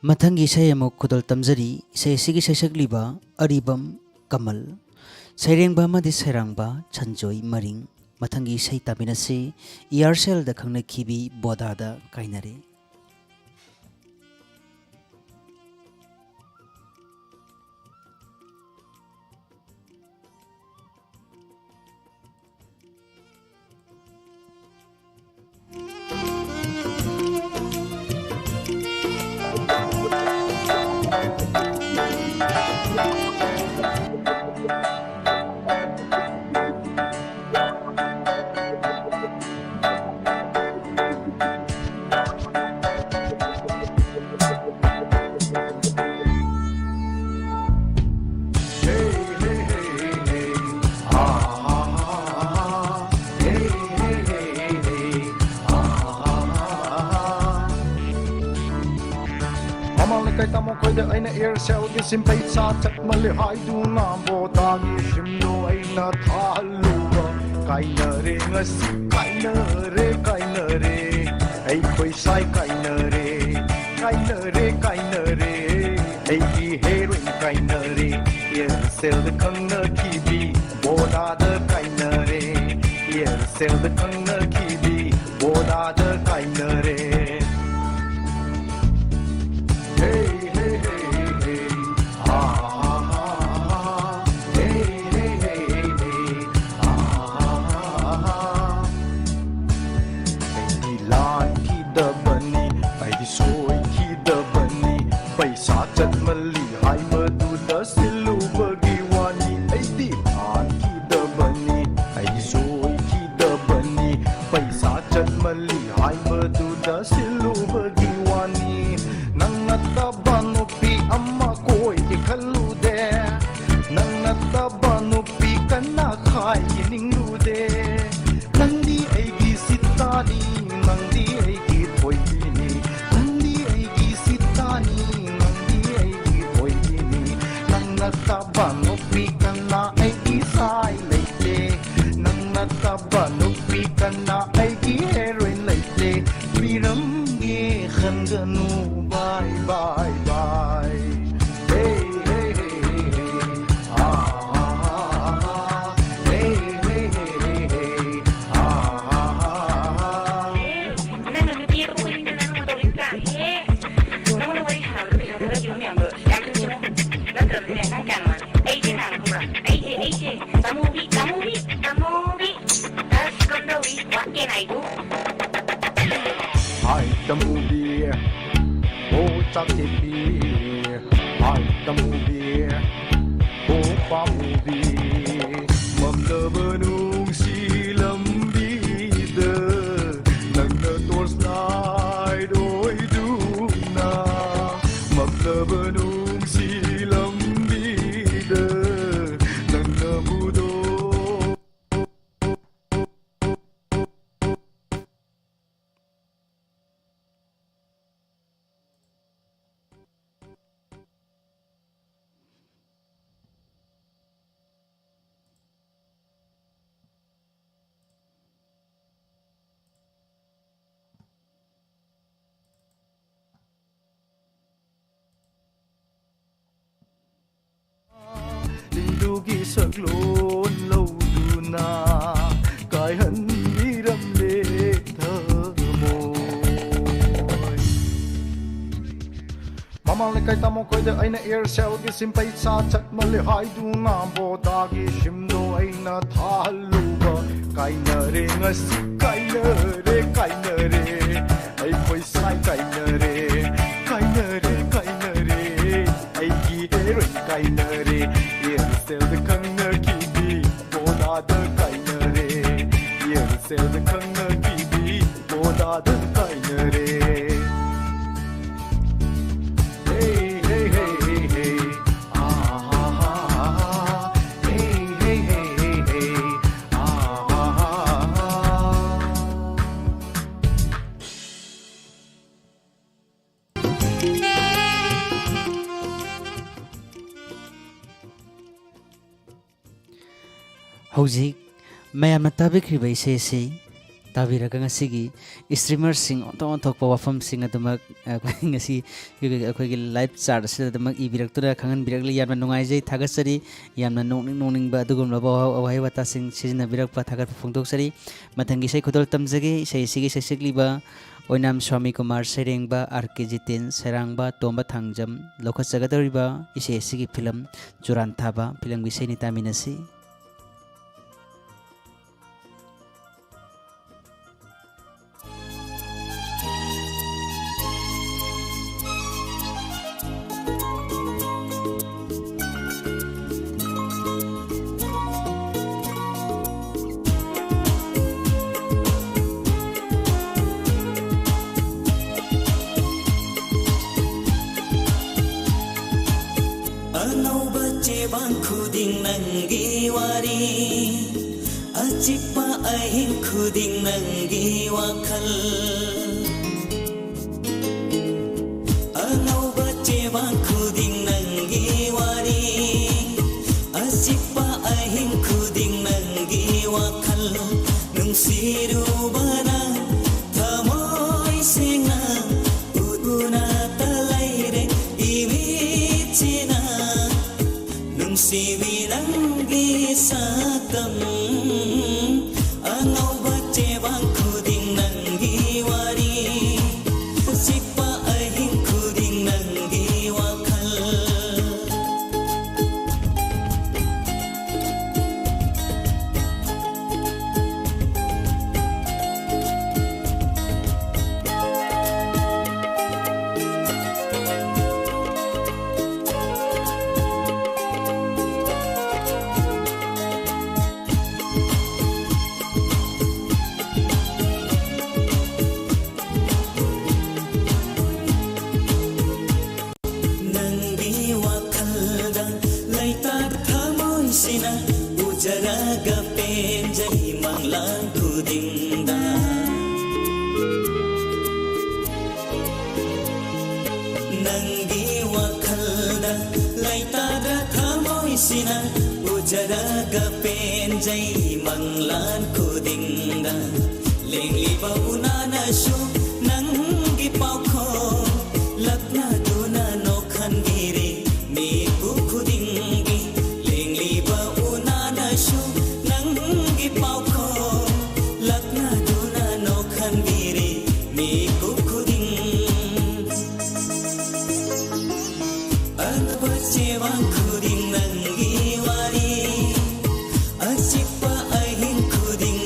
ꯃꯊꯪꯒꯤ ꯏꯁꯩ ꯑꯃꯨꯛ ꯈꯨꯗꯣꯜ ꯇꯝꯖꯔꯤ꯫ ꯏꯁꯩ ꯑꯁꯤꯒꯤ ꯁꯩꯁꯛꯂꯤꯕ ꯑꯔꯤꯕꯝ ꯀꯃꯜ, ꯁꯩꯔꯦꯡꯕ ꯑꯃꯗꯤ ꯁꯩꯔꯥꯡꯕ ꯁꯟꯖꯣꯏ ꯃꯔꯤꯡ꯫ ꯃꯊꯪꯒꯤ ꯏꯁꯩ ꯇꯥꯃꯤꯟꯅꯁꯤ꯫ ꯏꯌꯥꯔꯁꯦꯜꯗ ꯈꯪꯅꯈꯤꯕꯤ ꯕꯣꯗꯥꯗ ꯀꯥꯏꯅꯔꯦ꯫ ꯃꯃꯥꯡ ꯂꯩꯀꯥꯏ ꯇꯥꯃꯣ ꯈꯣꯏꯗ ꯑꯩꯅ ꯏꯌꯥꯔꯁꯦꯜꯒꯤ ꯁꯤꯝ ꯄꯩꯁꯥ ꯆꯠꯃꯜꯂꯦ ꯍꯥꯏꯗꯨꯅ ꯕꯣꯗꯥꯒꯤ ꯁꯤꯝꯗꯣ ꯑꯩꯅ ꯊꯥꯍꯜꯂꯨꯕ꯫ ꯀꯥꯏꯅꯔꯦ ꯉꯁꯤ, ꯀꯥꯏꯅꯔꯦ, ꯀꯥꯏꯅꯔꯦ꯫ ꯑꯩꯈꯣꯏ ꯁꯥꯏ ꯀꯥꯏꯅꯔꯦ, ꯀꯥꯏꯅꯔꯦ, ꯀꯥꯏꯅꯔꯦ꯫ ꯑꯩꯒꯤ ꯍꯦꯔꯣꯏꯟ ꯀꯥꯏꯅꯔꯦ꯫ ꯏꯌꯥꯔꯁꯦꯜꯗ ꯈꯪꯅꯈꯤꯕꯤ ꯕꯣꯗꯥꯗ ꯀꯥꯏꯅꯔꯦ꯫ ꯏꯌꯥꯔꯁꯦꯜꯗ ꯈꯪꯅꯈꯤꯕꯤ ꯕꯣꯗꯥꯗ ꯀꯥꯏꯅꯔꯦ꯫ ꯍꯦ, ꯍꯦ, ꯍꯦ, ꯍꯦ, ꯍꯦ꯫ ꯑꯥ, ꯍꯦ, ꯍꯦ, ꯍꯦ, ꯍꯦ, ꯍꯦ꯫ ꯑꯥ, ꯑꯩꯗꯤ ꯂꯥꯟꯈꯤꯗꯕꯅꯤ, ꯑꯩꯗꯤ ꯁꯣꯏꯈꯤꯗꯕꯅꯤ꯫ ꯄꯩꯁꯥ ꯆꯠꯃꯜꯂꯤ ꯍꯥꯏꯕꯗꯨꯗ ꯁꯤꯜꯂꯨꯕꯒꯤ ꯋꯥꯅꯤ꯫ ꯑꯩꯗꯤ ꯂꯥꯟꯈꯤꯗꯕꯅꯤ, ꯑꯩꯗꯤ ꯁꯣꯏꯈꯤꯗꯕꯅꯤ꯫ ꯄꯩꯁꯥ ꯆꯠꯃꯜꯂꯤ ꯍꯥꯏꯕꯗꯨꯗ ꯁꯤꯜꯂꯨꯕꯒꯤ ꯋꯥꯅꯤ꯫ ꯅꯪ ꯅꯠꯇꯕ ꯅꯨꯄꯤ ꯑꯃ ꯀꯣꯏꯒꯦ ꯈꯜꯂꯨꯗꯦ꯫ ꯅꯪ ꯅꯠꯇꯕ ꯅꯨꯄꯤ ꯀꯅꯥ ꯈꯥꯏꯒꯦ ꯅꯤꯡꯂꯨꯗꯦ꯫ ꯅꯪꯗꯤ ꯑꯩꯒꯤ ꯁꯤꯇꯥꯅꯤ, ꯅꯪꯗꯤ ꯑꯩꯒꯤ ꯊꯣꯏꯕꯤꯅꯤ꯫ ꯅꯪꯗꯤ ꯑꯩꯒꯤ ꯁꯤꯇꯥꯅꯤ, ꯅꯪꯗꯤ ꯑꯩꯒꯤ ꯊꯣꯏꯕꯤꯅꯤ꯫ ꯅꯪ ꯅꯠꯇꯕ ꯅꯨꯄꯤ ꯀꯅꯥ ꯑꯩꯒꯤ ꯁꯥꯏ ꯂꯩꯇꯦ꯫ ꯅꯪ ꯅꯠꯇꯕ ꯅꯨꯄꯤ ꯀꯅꯥ ꯑꯩꯒꯤ ꯍꯦꯔꯣꯏꯟ ꯂꯩꯇꯦ꯫ ꯄꯤꯔꯝꯒꯦ ꯈꯟꯒꯅꯨ, bye bye꯫ ꯇꯝꯃꯨꯕꯤ, ꯑꯣ ꯆꯥꯛ ꯆꯦꯠꯄꯤ, ꯍꯥꯏ ꯇꯝꯃꯨꯕꯤ, ꯑꯣ ꯄꯥꯝꯃꯨꯕꯤ, ꯃꯝꯂꯕ ꯅꯨꯡꯁꯤ ꯂꯝꯕꯤꯗ ꯅꯪꯅ torch light ꯑꯣꯏꯗꯨꯅ, ꯃꯝꯂꯕ ꯅꯨꯡꯁꯤ ꯂꯝꯕꯤꯗ ꯅꯪꯅ ꯄꯨꯗꯣꯛ ꯏꯟꯗꯨꯒꯤ ꯁꯛꯂꯣꯟ ꯂꯧꯗꯨꯅ ꯀꯥꯏꯍꯟꯕꯤꯔꯝꯂꯦ ꯊꯃꯣꯏ꯫ ꯃꯃꯥꯡ ꯂꯩꯀꯥꯏ ꯇꯥꯃꯣ ꯈꯣꯏꯗ ꯑꯩꯅ Aircelꯒꯤ ꯁꯤꯝ ꯄꯩꯁꯥ ꯆꯠꯃꯜꯂꯦ ꯍꯥꯏꯗꯨꯅ ꯕꯣꯗꯥꯒꯤ ꯁꯤꯝꯗꯣ ꯑꯩꯅ ꯊꯥꯍꯜꯂꯨꯕ꯫ ꯀꯥꯏꯅꯔꯦ ꯉꯁꯤ, ꯀꯥꯏꯅꯔꯦ, ꯀꯥꯏꯅꯔꯦ, ꯑꯩꯈꯣꯏ ꯁꯥꯏ ꯀꯥꯏꯅꯔꯦ, ꯀꯥꯏꯅꯔꯦ, ꯀꯥꯏꯅꯔꯦ, ꯑꯩꯒꯤ heroine ꯀꯥꯏꯅꯔꯦ꯫ Aircelꯗ ꯈꯪꯅꯈꯤꯕꯤ ꯕꯣꯗꯥꯗ ꯀꯥꯏꯅꯔꯦ, Aircelꯗ ꯈꯪꯅꯈꯤꯕꯤ ꯕꯣꯗꯥꯗ ꯀꯥꯏꯅꯔꯦ꯫ Hey, hey, hey, hey, hey. Ah, ha, ha, ha, ha. Hey, hey, hey, hey, hey. Ah, ha, ha, ha, ha. ꯍꯧꯖꯤꯛ ꯃꯌꯥꯝꯅ ꯇꯥꯕꯤꯈ꯭ꯔꯤꯕ ꯏꯁꯩ ꯑꯁꯤ ꯇꯥꯕꯤꯔꯒ ꯉꯁꯤꯒꯤ streamerꯁꯤꯡ ꯑꯣꯟꯊꯣꯛ ꯑꯣꯟꯊꯣꯛꯄ ꯋꯥꯐꯝꯁꯤꯡ ꯑꯗꯨꯃꯛ ꯑꯩꯈꯣꯏ ꯉꯁꯤ ꯑꯩꯈꯣꯏꯒꯤ live chat ꯑꯁꯤꯗ ꯑꯗꯨꯃꯛ ꯏꯕꯤꯔꯛꯇꯨꯅ ꯈꯪꯍꯟꯕꯤꯔꯛꯂꯤ꯫ ꯌꯥꯝꯅ ꯅꯨꯡꯉꯥꯏꯖꯩ, ꯊꯥꯒꯠꯆꯔꯤ꯫ ꯌꯥꯝꯅ ꯅꯣꯛꯅꯤꯡ ꯅꯣꯛꯅꯤꯡꯕ ꯑꯗꯨꯒꯨꯝꯂꯕ ꯋꯥꯍ-, ꯋꯥꯍꯩ ꯋꯥꯇꯥꯁꯤꯡ ꯁꯤꯖꯤꯟꯅꯕꯤꯔꯛꯄ ꯊꯥꯒꯠꯄ ꯐꯣꯡꯗꯣꯛꯆꯔꯤ꯫ ꯃꯊꯪꯒꯤ ꯏꯁꯩ ꯈꯨꯗꯣꯜ ꯇꯝꯖꯒꯦ꯫ ꯏꯁꯩ ꯑꯁꯤꯒꯤ ꯁꯩꯁꯛꯂꯤꯕ ꯑꯣꯏꯅꯥꯝ ꯁ꯭ꯋꯥꯃꯤ ꯀꯨꯃꯥꯔ ꯁꯩꯔꯦꯡꯕ, ꯑꯥꯔ ꯀꯦ ꯖꯤꯇꯦꯟ ꯁꯩꯔꯥꯡꯕ, ꯇꯣꯝꯕ ꯊꯥꯡꯖꯝ ꯂꯧꯈꯠꯆꯒꯗꯧꯔꯤꯕ ꯏꯁꯩ ꯑꯁꯤꯒꯤ ꯐꯤꯂꯝ ꯆꯨꯔꯥꯟ ꯊꯥꯕ ꯐꯤꯂꯝꯒꯤ ꯏꯁꯩꯅꯤ, ꯇꯥꯃꯤꯟꯅꯁꯤ꯫ ꯑꯆꯤꯛꯄ ꯑꯍꯤꯡ ꯈꯨꯗꯤꯡ ꯅꯪꯒꯤ ꯋꯥꯈꯜ, ꯑꯉꯧꯕ ꯆꯦꯕꯥꯡ ꯈꯨꯗꯤꯡ ꯅꯪꯒꯤ ꯋꯥꯔꯤ, ꯑꯆꯤꯛꯄ ꯑꯍꯤꯡ ꯈꯨꯗꯤꯡ ꯅꯪꯒꯤ ꯋꯥꯈꯜ, ꯅꯨꯡꯁꯤꯔꯨꯕꯅ ꯊꯃꯣꯏ ꯁꯦꯡꯅ ꯎꯗꯨꯅꯇ ꯂꯩꯔꯦ ꯏꯃꯤꯠꯁꯤꯅ꯫ ꯅꯨꯡꯁꯤꯕꯤ ꯅꯪꯒꯤ ꯁꯛꯇꯝ, ꯑꯉꯧꯕ ꯆꯦꯕꯥꯡ ꯈꯨꯗꯤꯡ ꯅꯪꯒꯤ ꯋꯥꯔꯤ, ꯑꯆꯤꯛꯄ ꯑꯍꯤꯡ ꯈꯨꯗꯤꯡ ꯅꯪꯒꯤ ꯋꯥꯈꯜ꯫ ꯅꯪꯒꯤ ꯋꯥꯈꯜꯗ ꯂꯩꯇꯥ ꯊꯃꯣꯏꯁꯤꯅ ꯎꯖꯔꯒ ꯄꯦꯟꯖꯩ ꯃꯪꯂꯥꯟ ꯈꯨꯗꯤꯡꯗ꯫ ꯅꯪꯒꯤ ꯋꯥꯈꯜꯗ ꯂꯩꯇꯥꯗ ꯊꯃꯣꯏꯁꯤꯅ ꯎꯖꯔꯒ ꯄꯦꯟꯖꯩ ꯃꯪꯂꯥꯟ ꯈꯨꯗꯤꯡꯗ꯫ ꯂꯦꯡꯂꯤꯕ ꯎꯅꯥꯅꯁꯨ ꯅꯪꯒꯤ ꯄꯥꯎꯈꯣꯡ ꯂꯛꯅꯗꯨꯅ ꯅꯣꯛꯍꯟꯕꯤꯔꯤ ꯃꯤꯀꯨꯞ ꯈꯨꯗꯤꯡꯒꯤ꯫ ꯂꯦꯡꯂꯤꯕ ꯎꯅꯥꯅꯁꯨ ꯅꯪꯒꯤ ꯄꯥꯎꯈꯣꯡ ꯂꯛꯅꯗꯨꯅ ꯅꯣꯛꯍꯟꯕꯤꯔꯤ ꯃꯤꯀꯨꯞ ꯈꯨꯗꯤꯡ꯫ ꯑꯉꯧꯕ ꯆꯦꯕꯥꯡ ꯈꯨꯗꯤꯡ ꯅꯪꯒꯤ ꯋꯥꯔꯤ, ꯑꯆꯤꯛꯄ ꯑꯍꯤꯡ ꯈꯨꯗꯤꯡ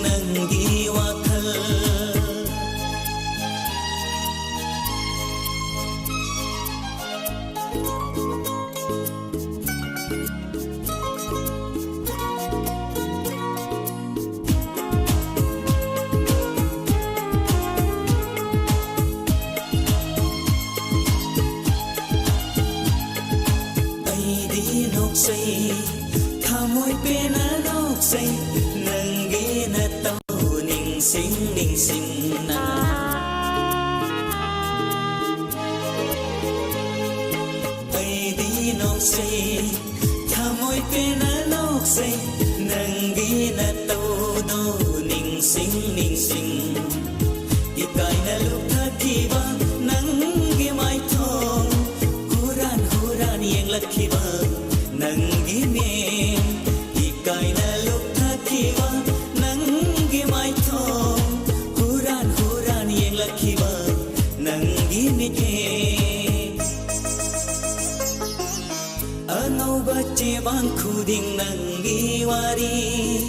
ꯈꯨꯗꯤꯡ ꯅꯪꯒꯤ ꯋꯥꯔꯤ,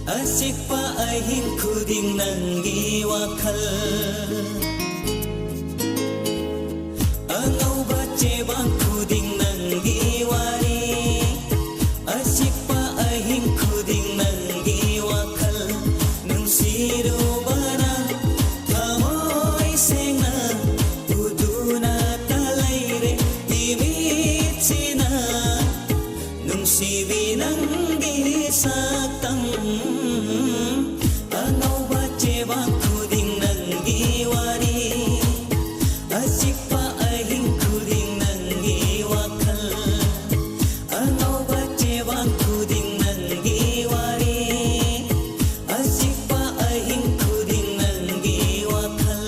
ꯑꯆꯤꯛꯄ ꯑꯍꯤꯡ ꯈꯨꯗꯤꯡ ꯅꯪꯒꯤ ꯋꯥꯈꯜ, ꯑꯉꯧꯕ ꯆꯦꯕꯥꯡ ꯈꯨꯗꯤꯡ ꯅꯪꯒꯤ ꯋꯥꯔꯤ, ꯑꯆꯤꯛꯄ ꯑꯍꯤꯡ ꯈꯨꯗꯤꯡ ꯅꯪꯒꯤ ꯋꯥꯈꯜ, ꯅꯨꯡꯁꯤꯔꯨꯕꯅ ꯊꯃꯣꯏ ꯁꯦꯡꯅ ꯎꯗꯨꯅꯇ ꯂꯩꯔꯦ ꯏꯃꯤꯠꯁꯤꯅ꯫ ꯅꯨꯡꯁꯤꯕꯤ ꯅꯪꯒꯤ ꯁꯛꯇꯝ, ꯑꯉꯧꯕ ꯆꯦꯕꯥꯡ ꯈꯨꯗꯤꯡ ꯅꯪꯒꯤ ꯋꯥꯔꯤ, ꯑꯆꯤꯛꯄ ꯑꯍꯤꯡ ꯈꯨꯗꯤꯡ ꯅꯪꯒꯤ ꯋꯥꯈꯜ, ꯑꯉꯧꯕ ꯆꯦꯕꯥꯡ ꯈꯨꯗꯤꯡ ꯅꯪꯒꯤ ꯋꯥꯔꯤ, ꯑꯆꯤꯛꯄ ꯑꯍꯤꯡ ꯈꯨꯗꯤꯡ ꯅꯪꯒꯤ ꯋꯥꯈꯜ꯫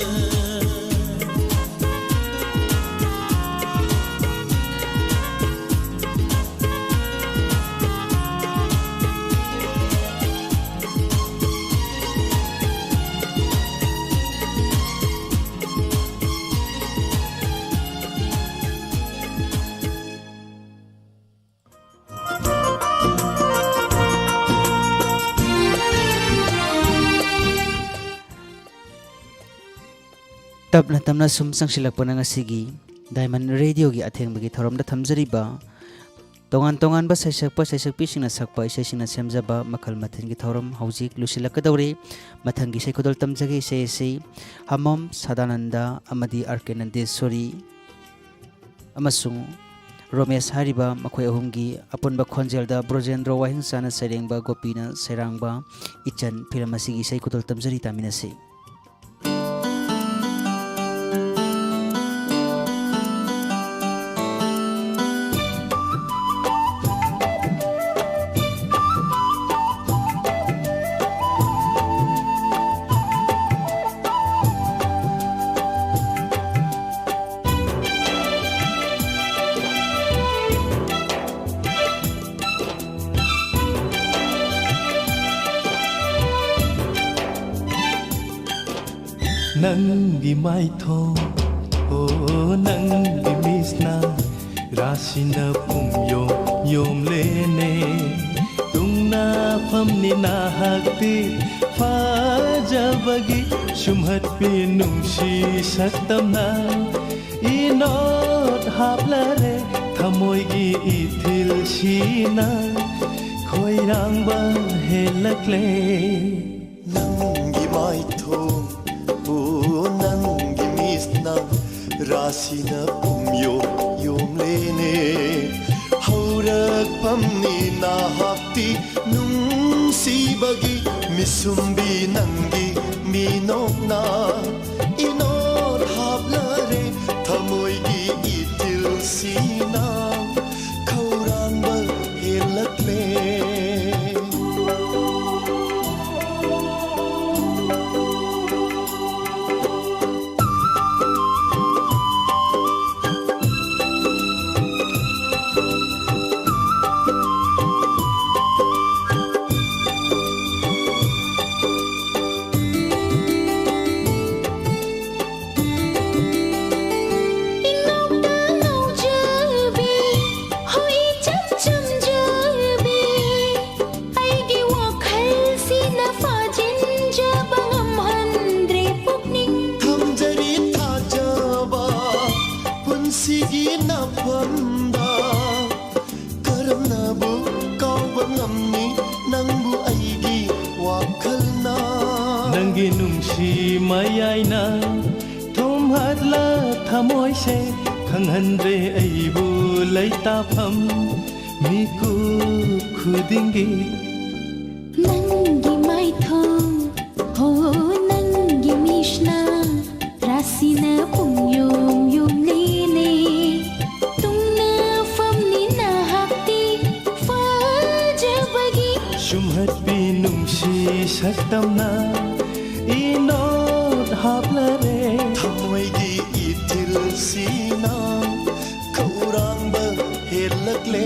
ꯇꯞꯅ ꯇꯞꯅ ꯁꯨꯝ ꯆꯪꯁꯤꯜꯂꯛꯄꯅ ꯉꯁꯤꯒꯤ ꯗꯥꯏꯃꯟ ꯔꯦꯗꯤꯑꯣꯒꯤ ꯑꯊꯦꯡꯕꯒꯤ ꯊꯧꯔꯝꯗ ꯊꯝꯖꯔꯤꯕ ꯇꯣꯉꯥꯟ ꯇꯣꯉꯥꯟꯕ ꯁꯩꯁꯛꯄ ꯁꯩꯁꯛꯄꯤꯁꯤꯡꯅ ꯁꯛꯄ ꯏꯁꯩꯁꯤꯡꯅ ꯁꯦꯝꯖꯕ ꯃꯈꯜ ꯃꯊꯦꯜꯒꯤ ꯊꯧꯔꯝ ꯍꯧꯖꯤꯛ ꯂꯣꯏꯁꯤꯜꯂꯛꯀꯗꯧꯔꯤ꯫ ꯃꯊꯪꯒꯤ ꯏꯁꯩ ꯈꯨꯗꯣꯜ ꯇꯝꯖꯒꯦ ꯏꯁꯩ ꯑꯁꯤ ꯍꯃꯝ ꯁꯗꯥꯅꯟꯗ ꯑꯃꯗꯤ ꯑꯥꯔ ꯀꯦ ꯅꯟꯗꯦꯁꯣꯔꯤ ꯑꯃꯁꯨꯡ ꯔꯣꯃꯦꯁ ꯍꯥꯏꯔꯤꯕ ꯃꯈꯣꯏ ꯑꯍꯨꯝꯒꯤ ꯑꯄꯨꯟꯕ ꯈꯣꯟꯖꯦꯜꯗ ꯕ꯭ꯔꯣꯖꯦꯟꯗ꯭ꯔꯣ ꯋꯥꯍꯤꯡꯆꯥꯅ ꯁꯩꯔꯦꯡꯕ, ꯒꯣꯄꯤꯅ ꯁꯩꯔꯥꯡꯕ ꯏꯆꯟ ꯐꯤꯂꯝ ꯑꯁꯤꯒꯤ ꯏꯁꯩ ꯈꯨꯗꯣꯜ ꯇꯝꯖꯔꯤ, ꯇꯥꯃꯤꯟꯅꯁꯤ꯫ ꯅꯪꯒꯤ ꯃꯥꯏꯊꯣꯡ, ꯑꯣ, ꯅꯪꯒꯤ ꯃꯤꯠꯁꯅ ꯔꯥꯁꯤꯅ ꯄꯨꯝꯌꯣꯝ ꯌꯣꯝꯂꯦꯅꯦ, ꯇꯨꯡꯅꯐꯝꯅꯤ ꯅꯍꯥꯛꯇꯤ꯫ ꯐꯖꯕꯒꯤ ꯁꯨꯝꯍꯠꯄꯤ ꯅꯨꯡꯁꯤ ꯁꯛꯇꯝꯅ, ꯏꯅꯣꯠ ꯍꯥꯞꯂꯔꯦ ꯊꯃꯣꯏꯒꯤ ꯏꯊꯤꯜꯁꯤꯅ, ꯈꯣꯏꯔꯥꯡꯕ ꯍꯦꯜꯂꯛꯂꯦ꯫ ꯅꯪꯒꯤ ꯃꯥꯏꯊꯣꯡ, ꯑꯣ, ꯅꯪꯒꯤ ꯃꯤꯠꯅ, ꯔꯥꯁꯤꯅ ꯄꯨꯝꯌꯣꯝ ꯌꯣꯝꯂꯦꯅꯦ꯫ ꯍꯧꯔꯛꯐꯝꯅꯤ ꯅꯍꯥꯛꯇꯤ, ꯅꯨꯡꯁꯤꯕꯒꯤ ꯃꯤꯁꯨꯝꯕꯤ ꯅꯪꯒꯤ ꯃꯤꯅꯣꯛꯅ, ꯏꯅꯣꯠ ꯍꯥꯞꯂꯔꯦ ꯊꯃꯣꯏꯒꯤ ꯏꯊꯤꯜꯁꯤꯅ, ꯈꯧꯔꯥꯡꯕ ꯍꯦꯜꯂꯛꯂꯦ꯫ ꯏꯉꯧꯗ ꯉꯧꯖꯕꯤ, ꯍꯣꯏ, ꯏꯆꯝ ꯆꯝꯖꯕꯤ, ꯑꯩꯒꯤ ꯋꯥꯈꯜꯁꯤꯅ ꯐꯥꯖꯤꯟꯖꯕ ꯉꯝꯍꯟꯗ꯭ꯔꯦ ꯄꯨꯛꯅꯤꯡ꯫ ꯊꯝꯖꯔꯤ ꯊꯥꯖꯕ ꯄꯨꯟꯁꯤꯒꯤ ꯅꯐꯝꯗ, ꯀꯔꯝꯅꯕꯨ ꯀꯥꯎꯕ ꯉꯝꯅꯤ ꯅꯪꯕꯨ ꯑꯩꯒꯤ ꯋꯥꯈꯜꯅ? ꯅꯪꯒꯤ ꯅꯨꯡꯁꯤ ꯃꯌꯥꯏꯅ ꯊꯨꯝꯍꯠꯂ ꯊꯃꯣꯏꯁꯦ, ꯈꯪꯍꯟꯗ꯭ꯔꯦ ꯑꯩꯕꯨ ꯂꯩꯇꯥꯐꯝ ꯃꯤꯀꯨꯞ ꯈꯨꯗꯤꯡꯒꯤ꯫ ꯅꯪꯒꯤ ꯃꯥꯏꯊꯣꯡ, ꯍꯣ, ꯅꯪꯒꯤ ꯃꯤꯠꯅ, ꯔꯥꯁꯤꯅ ꯄꯨꯝꯌꯣꯝ ꯌꯣꯝꯂꯦꯅꯦ꯫ ꯇꯨꯡꯅꯐꯝꯅꯤ ꯅꯍꯥꯛꯇꯤ ꯐꯖꯕꯒꯤ꯫ ꯁꯨꯝꯍꯠꯄꯤ ꯅꯨꯡꯁꯤ ꯁꯛꯇꯝꯅ, ꯏꯅꯣꯠ ꯍꯥꯞꯂꯔꯦ ꯊꯃꯣꯏꯒꯤ ꯏꯊꯤꯜꯁꯤꯅ, ꯈꯧꯔꯥꯡꯕ ꯍꯦꯜꯂꯛꯂꯦ꯫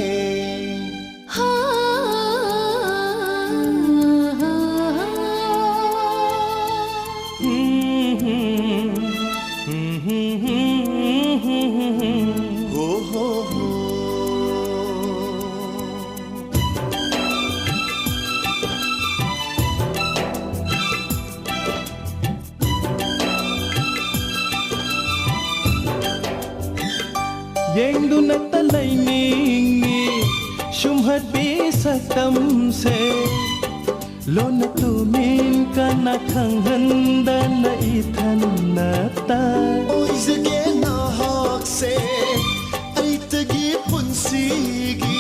ꯌꯦꯡꯗꯨꯅꯇ ꯂꯩꯅꯤꯡꯉꯤ ꯁꯨꯝꯍꯠꯄꯤ ꯁꯛꯇꯝꯁꯦ꯫ ꯂꯣꯟꯅ ꯇꯨꯃꯤꯟ ꯀꯟꯅ ꯈꯪꯍꯟꯗꯅ ꯏꯊꯟꯅꯇ ꯑꯣꯏꯖꯒꯦ ꯅꯍꯥꯛꯁꯦ ꯑꯩꯇꯒꯤ ꯄꯨꯟꯁꯤꯒꯤ꯫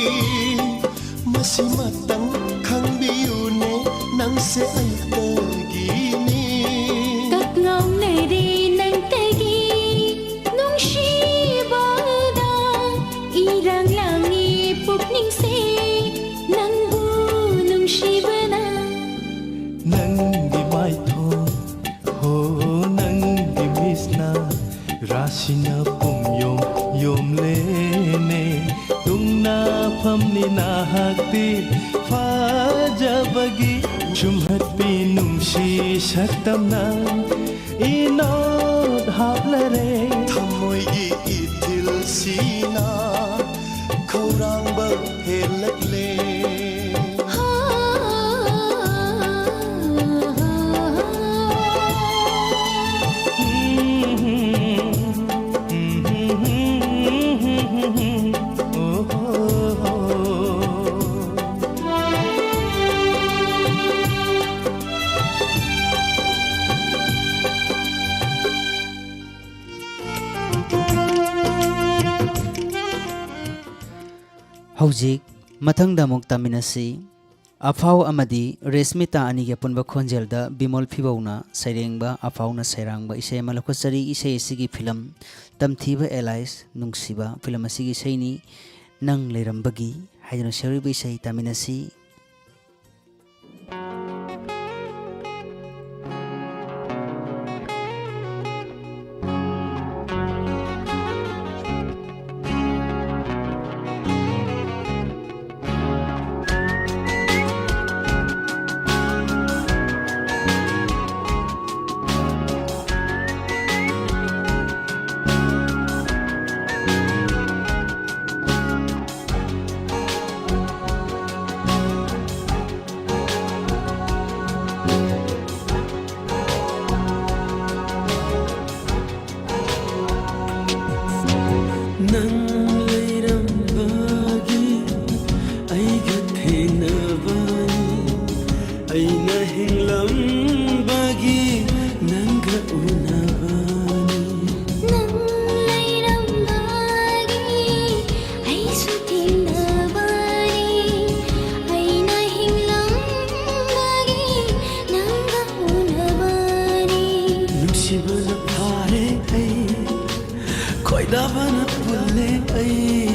ꯃꯁꯤꯃꯇꯪ ꯈꯪꯕꯤꯌꯨꯅꯦ, ꯅꯪꯁꯦ ꯑꯩꯇꯒꯤꯅꯤ꯫ ꯀꯛꯉꯥꯎꯅꯔꯦ ꯅꯪꯇꯒꯤ ꯅꯨꯡꯁꯤꯕꯗ, ꯏꯔꯥꯡ ꯂꯥꯡꯉꯤ ꯄꯨꯛꯅꯤꯡꯁꯦ ꯅꯪꯕꯨ ꯅꯨꯡꯁꯤꯕꯅ꯫ ꯅꯪꯒꯤ ꯃꯥꯏꯊꯣꯡ ꯍꯣ, ꯅꯪꯒꯤ ꯃꯤꯠꯁꯅ ꯔꯥꯁꯤꯅ ꯄꯨꯝꯌꯣꯝ ꯌꯣꯝꯂꯦꯅꯦ꯫ ꯇꯨꯡꯅꯐꯝꯅꯤ ꯅꯍꯥꯛꯇꯤ ꯐꯖꯕꯒꯤ ꯁꯨꯝꯍꯠꯄꯤ ꯅꯨꯡꯁꯤ ꯁꯛꯇꯝꯅ ꯏꯅꯣꯠ ꯍꯥꯞꯂꯔꯦ꯫ ꯊꯃꯣꯏꯒꯤ ꯏꯊꯤꯜꯁꯤꯅ ꯈꯧꯔꯥꯡꯕ ꯍꯦꯜꯂꯛꯂꯦ꯫ ꯍꯧꯖꯤꯛ ꯃꯊꯪꯗ ꯑꯃꯨꯛ ꯇꯥꯃꯤꯟꯅꯁꯤ꯫ ꯑꯐꯥꯎ ꯑꯃꯗꯤ ꯔꯦꯁꯃꯤꯇꯥ ꯑꯅꯤꯒꯤ ꯑꯄꯨꯟꯕ ꯈꯣꯟꯖꯦꯜꯗ ꯕꯤꯃꯣꯜ ꯐꯤꯕꯧꯅ ꯁꯩꯔꯦꯡꯕ ꯑꯐꯥꯎꯅ ꯁꯩꯔꯥꯡꯕ ꯏꯁꯩ ꯑꯃ ꯂꯧꯈꯠꯆꯔꯤ꯫ ꯏꯁꯩ ꯑꯁꯤꯒꯤ ꯐꯤꯂꯝ ꯇꯝꯊꯤꯕ ꯑꯦꯂꯥꯏꯁ ꯅꯨꯡꯁꯤꯕ ꯐꯤꯂꯝ ꯑꯁꯤꯒꯤ ꯏꯁꯩꯅꯤ꯫ ꯅꯪ ꯂꯩꯔꯝꯕꯒꯤ ꯍꯥꯏꯗꯨꯅ ꯁꯩꯔꯤꯕ ꯏꯁꯩ ꯇꯥꯃꯤꯟꯅꯁꯤ꯫ ꯂꯝꯕꯒꯤ ꯅꯪꯒ ꯎꯅꯕꯅꯤ꯫ ꯅꯪ ꯂꯩꯔꯝꯕꯒꯤ ꯑꯩꯁꯨ ꯊꯦꯡꯅꯕꯅꯤ꯫ ꯑꯩꯅ ꯍꯤꯡꯂꯝꯕꯒꯤ ꯅꯪꯒ ꯎꯅꯕꯅꯤ꯫ ꯅꯨꯡꯁꯤꯕꯅ ꯐꯥꯔꯦ ꯑꯩ, ꯈꯣꯏꯗꯥꯕꯅ ꯄꯨꯜꯂꯦ ꯑꯩ꯫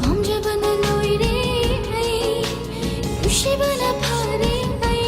ꯄꯥꯝꯖꯕꯅ ꯂꯣꯏꯔꯦ ꯑꯩ, ꯅꯨꯡꯁꯤꯕꯅ ꯐꯥꯔꯦ ꯑꯩ꯫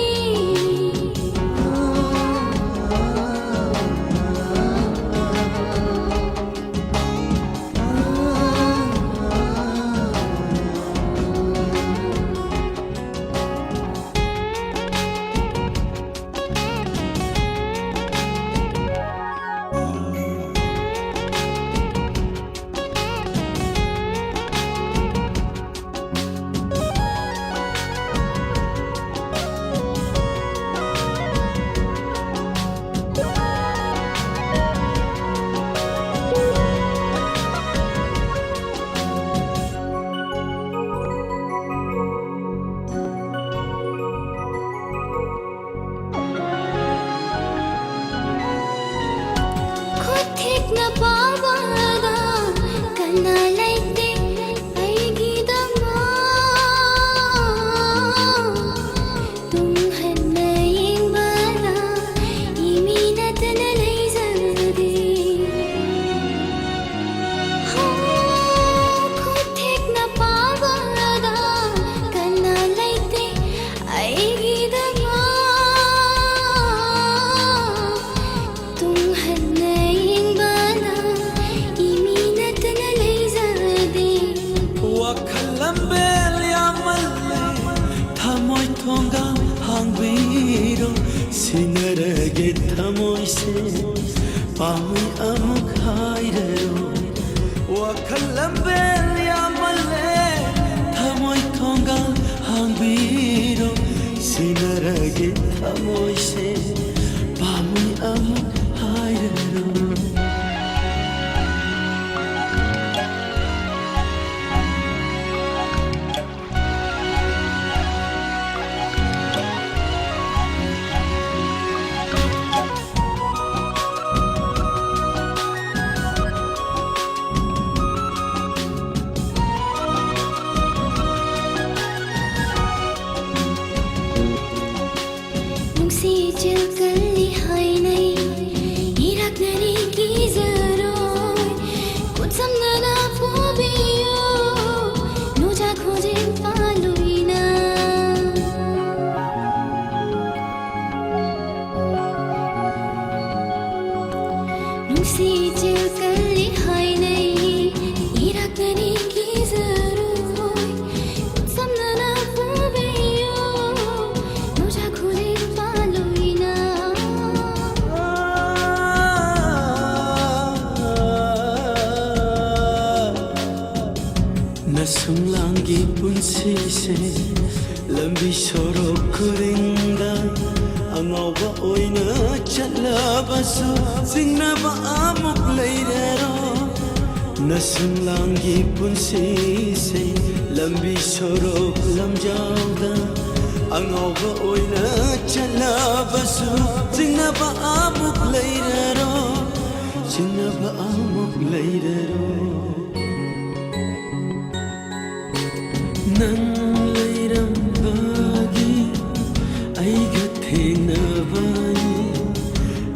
ꯈꯨꯠꯊꯦꯛꯅ ꯄꯥꯕꯗ ꯀꯅꯥ ꯂꯩꯇꯦ ꯑꯩꯒꯤꯗꯃꯛ꯫ ꯇꯨꯡ ꯍꯟꯅ ꯌꯦꯡꯕꯗ ꯏꯃꯤ ꯅꯠꯇꯅ ꯂꯩꯖꯗꯦ꯫ ꯍꯣ, ꯈꯨꯠꯊꯦꯛꯅ ꯄꯥꯕꯗ ꯀꯅꯥ ꯂꯩꯇꯦ ꯑꯩꯒꯤꯗꯃꯛ꯫ ꯇꯨꯡ ꯍꯟꯅ ꯌꯦꯡꯕꯅ ꯏꯃꯤ ꯅꯠꯇꯅ ꯂꯩꯖꯗꯦ꯫ ꯋꯥꯈꯜ ꯂꯝꯕꯦꯜ ꯌꯥꯝꯃꯜꯂꯦ, ꯊꯃꯣꯏ ꯊꯣꯡꯒꯥꯜ ꯍꯥꯡꯕꯤꯔꯣ, ꯁꯤꯟꯅꯔꯒꯦ ꯊꯃꯣꯏꯁꯦ, ꯄꯥꯝꯃꯤ ꯑꯃꯨꯛ ꯍꯥꯏꯔꯔꯣ꯫ ꯋꯥꯈꯜ ꯂꯝꯕꯦꯜ ꯌꯥꯝꯃꯜꯂꯦ, ꯊꯃꯣꯏ ꯊꯣꯡꯒꯥꯜ ꯍꯥꯡꯕꯤꯔꯣ, ꯁꯤꯟꯅꯔꯒꯦ ꯊꯃꯣꯏꯁꯦ, ꯄꯥꯝꯃꯤ ꯑꯃꯨꯛ ꯍꯥꯏꯔꯔꯣ꯫ ꯁꯤ ꯆꯤꯜꯀꯜꯂꯤ ꯍꯥꯏꯅꯩ, ꯏꯔꯛꯅꯔꯤ ꯀꯤꯖꯔꯣꯏ, ꯈꯨꯠꯁꯝꯅꯅ ꯄꯨꯕꯤꯌꯨ, ꯅꯨꯡꯖꯥ ꯈꯣꯟꯖꯦꯜ ꯄꯥꯜꯂꯣꯏꯅ꯫ ꯅꯨꯡꯁꯤ ꯆꯤꯜꯀꯜꯂꯤ ꯍꯥꯏꯅꯩ, ꯏꯔꯛꯅꯔꯤ ꯀꯤꯖꯔꯣꯏ, ꯈꯨꯠꯁꯝꯅꯅ ꯄꯨꯕꯤꯌꯨ, ꯅꯨꯡꯖꯥ ꯈꯣꯟꯖꯦꯜ ꯄꯥꯜꯂꯣꯏꯅ꯫ ꯅꯁꯨꯝꯂꯥꯡꯒꯤ ꯄꯨꯟꯁꯤꯁꯦ ꯂꯝꯕꯤ ꯁꯣꯔꯣꯛ ꯈꯨꯗꯤꯡꯗ ꯑꯉꯥꯎꯕ ꯑꯣꯏꯅ ꯆꯠꯂꯕꯁꯨ ꯆꯤꯡꯅꯕ ꯑꯃꯨꯛ ꯂꯩꯔꯔꯣꯏ꯫ ꯅꯁꯨꯝꯂꯥꯡꯒꯤ ꯄꯨꯟꯁꯤꯁꯦ ꯂꯝꯕꯤ ꯁꯣꯔꯣꯛ ꯂꯝꯖꯥꯎꯗ ꯑꯉꯥꯎꯕ ꯑꯣꯏꯅ ꯆꯠꯂꯕꯁꯨ ꯆꯤꯡꯅꯕ ꯑꯃꯨꯛ ꯂꯩꯔꯔꯣꯏ, ꯆꯤꯡꯅꯕ ꯑꯃꯨꯛ ꯂꯩꯔꯔꯣꯏ꯫ ꯅꯪ ꯂꯩꯔꯝꯕꯒꯤ ꯑꯩꯒ ꯊꯦꯡꯅꯕꯅꯤ,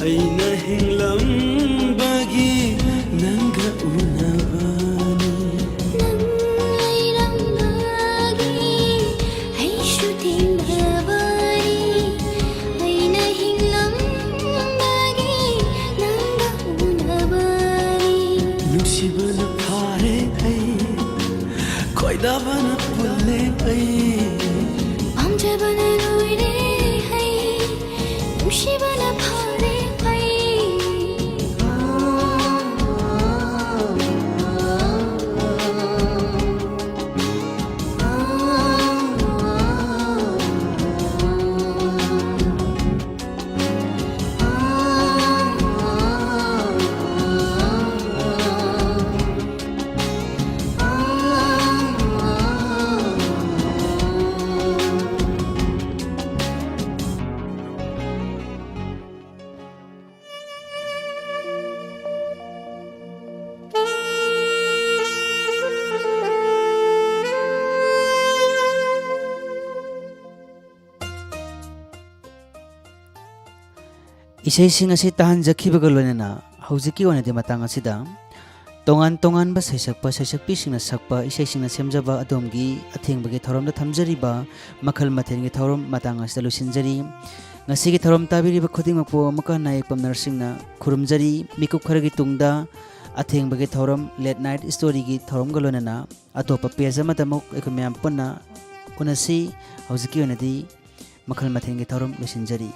ꯑꯩꯅ ꯍꯤꯡꯂꯝꯕꯒꯤ ꯅꯪꯒ ꯎꯅꯕꯅꯤ꯫ ꯅꯪ ꯂꯩꯔꯝꯕꯒꯤ ꯑꯩꯁꯨ ꯊꯦꯡꯅꯕꯅꯤ, ꯑꯩꯅ ꯍꯤꯡꯂꯝꯕꯒꯤ ꯅꯪꯒ ꯎꯅꯕꯅꯤ꯫ ꯅꯨꯡꯁꯤꯕꯅ ꯐꯥꯔꯦ ꯑꯩ, ꯈꯣꯏꯗꯥꯕꯅ ꯄꯨꯜꯂꯦ ꯑꯩ꯫ ꯄꯥꯝꯖꯕꯅ ꯂꯣꯏꯔꯦ ꯑꯩ, ꯅꯨꯡꯁꯤꯕꯅ ꯐꯥꯔꯦ ꯑꯩ꯫ ꯏꯁꯩꯁꯤꯡ ꯑꯁꯤ ꯇꯥꯍꯟꯖꯈꯤꯕꯒ ꯂꯣꯏꯅꯅ ꯍꯧꯖꯤꯛꯀꯤ ꯑꯣꯏꯅꯗꯤ ꯃꯇꯥꯡ ꯑꯁꯤꯗ ꯇꯣꯉꯥꯟ ꯇꯣꯉꯥꯟꯕ ꯁꯩꯁꯛꯄ ꯁꯩꯁꯛꯄꯤꯁꯤꯡꯅ ꯁꯛꯄ ꯏꯁꯩꯁꯤꯡꯅ ꯁꯦꯝꯖꯕ ꯑꯗꯣꯝꯒꯤ ꯑꯊꯦꯡꯕꯒꯤ ꯊꯧꯔꯝꯗ ꯊꯝꯖꯔꯤꯕ ꯃꯈꯜ ꯃꯊꯦꯜꯒꯤ ꯊꯧꯔꯝ ꯃꯇꯥꯡ ꯑꯁꯤꯗ ꯂꯣꯏꯁꯤꯟꯖꯔꯤ꯫ ꯉꯁꯤꯒꯤ ꯊꯧꯔꯝ ꯇꯥꯕꯤꯔꯤꯕ ꯈꯨꯗꯤꯡꯃꯛꯄꯨ ꯑꯃꯨꯛꯀ ꯍꯟꯅ ꯑꯌꯦꯛꯄꯝ ꯅꯔꯁꯤꯡꯅ ꯈꯨꯔꯨꯝꯖꯔꯤ꯫ ꯃꯤꯀꯨꯞ ꯈꯔꯒꯤ ꯇꯨꯡꯗ ꯑꯊꯦꯡꯕꯒꯤ ꯊꯧꯔꯝ Late Night Storyꯒꯤ ꯊꯧꯔꯝꯒ ꯂꯣꯏꯅꯅ ꯑꯇꯣꯞꯄ page ꯑꯃꯗ ꯑꯃꯨꯛ ꯑꯩꯈꯣꯏ ꯃꯌꯥꯝ ꯄꯨꯟꯅ ꯎꯅꯁꯤ꯫ ꯍꯧꯖꯤꯛꯀꯤ ꯑꯣꯏꯅꯗꯤ ꯃꯈꯜ ꯃꯊꯦꯜꯒꯤ ꯊꯧꯔꯝ ꯂꯣꯏꯁꯤꯟꯖꯔꯤ꯫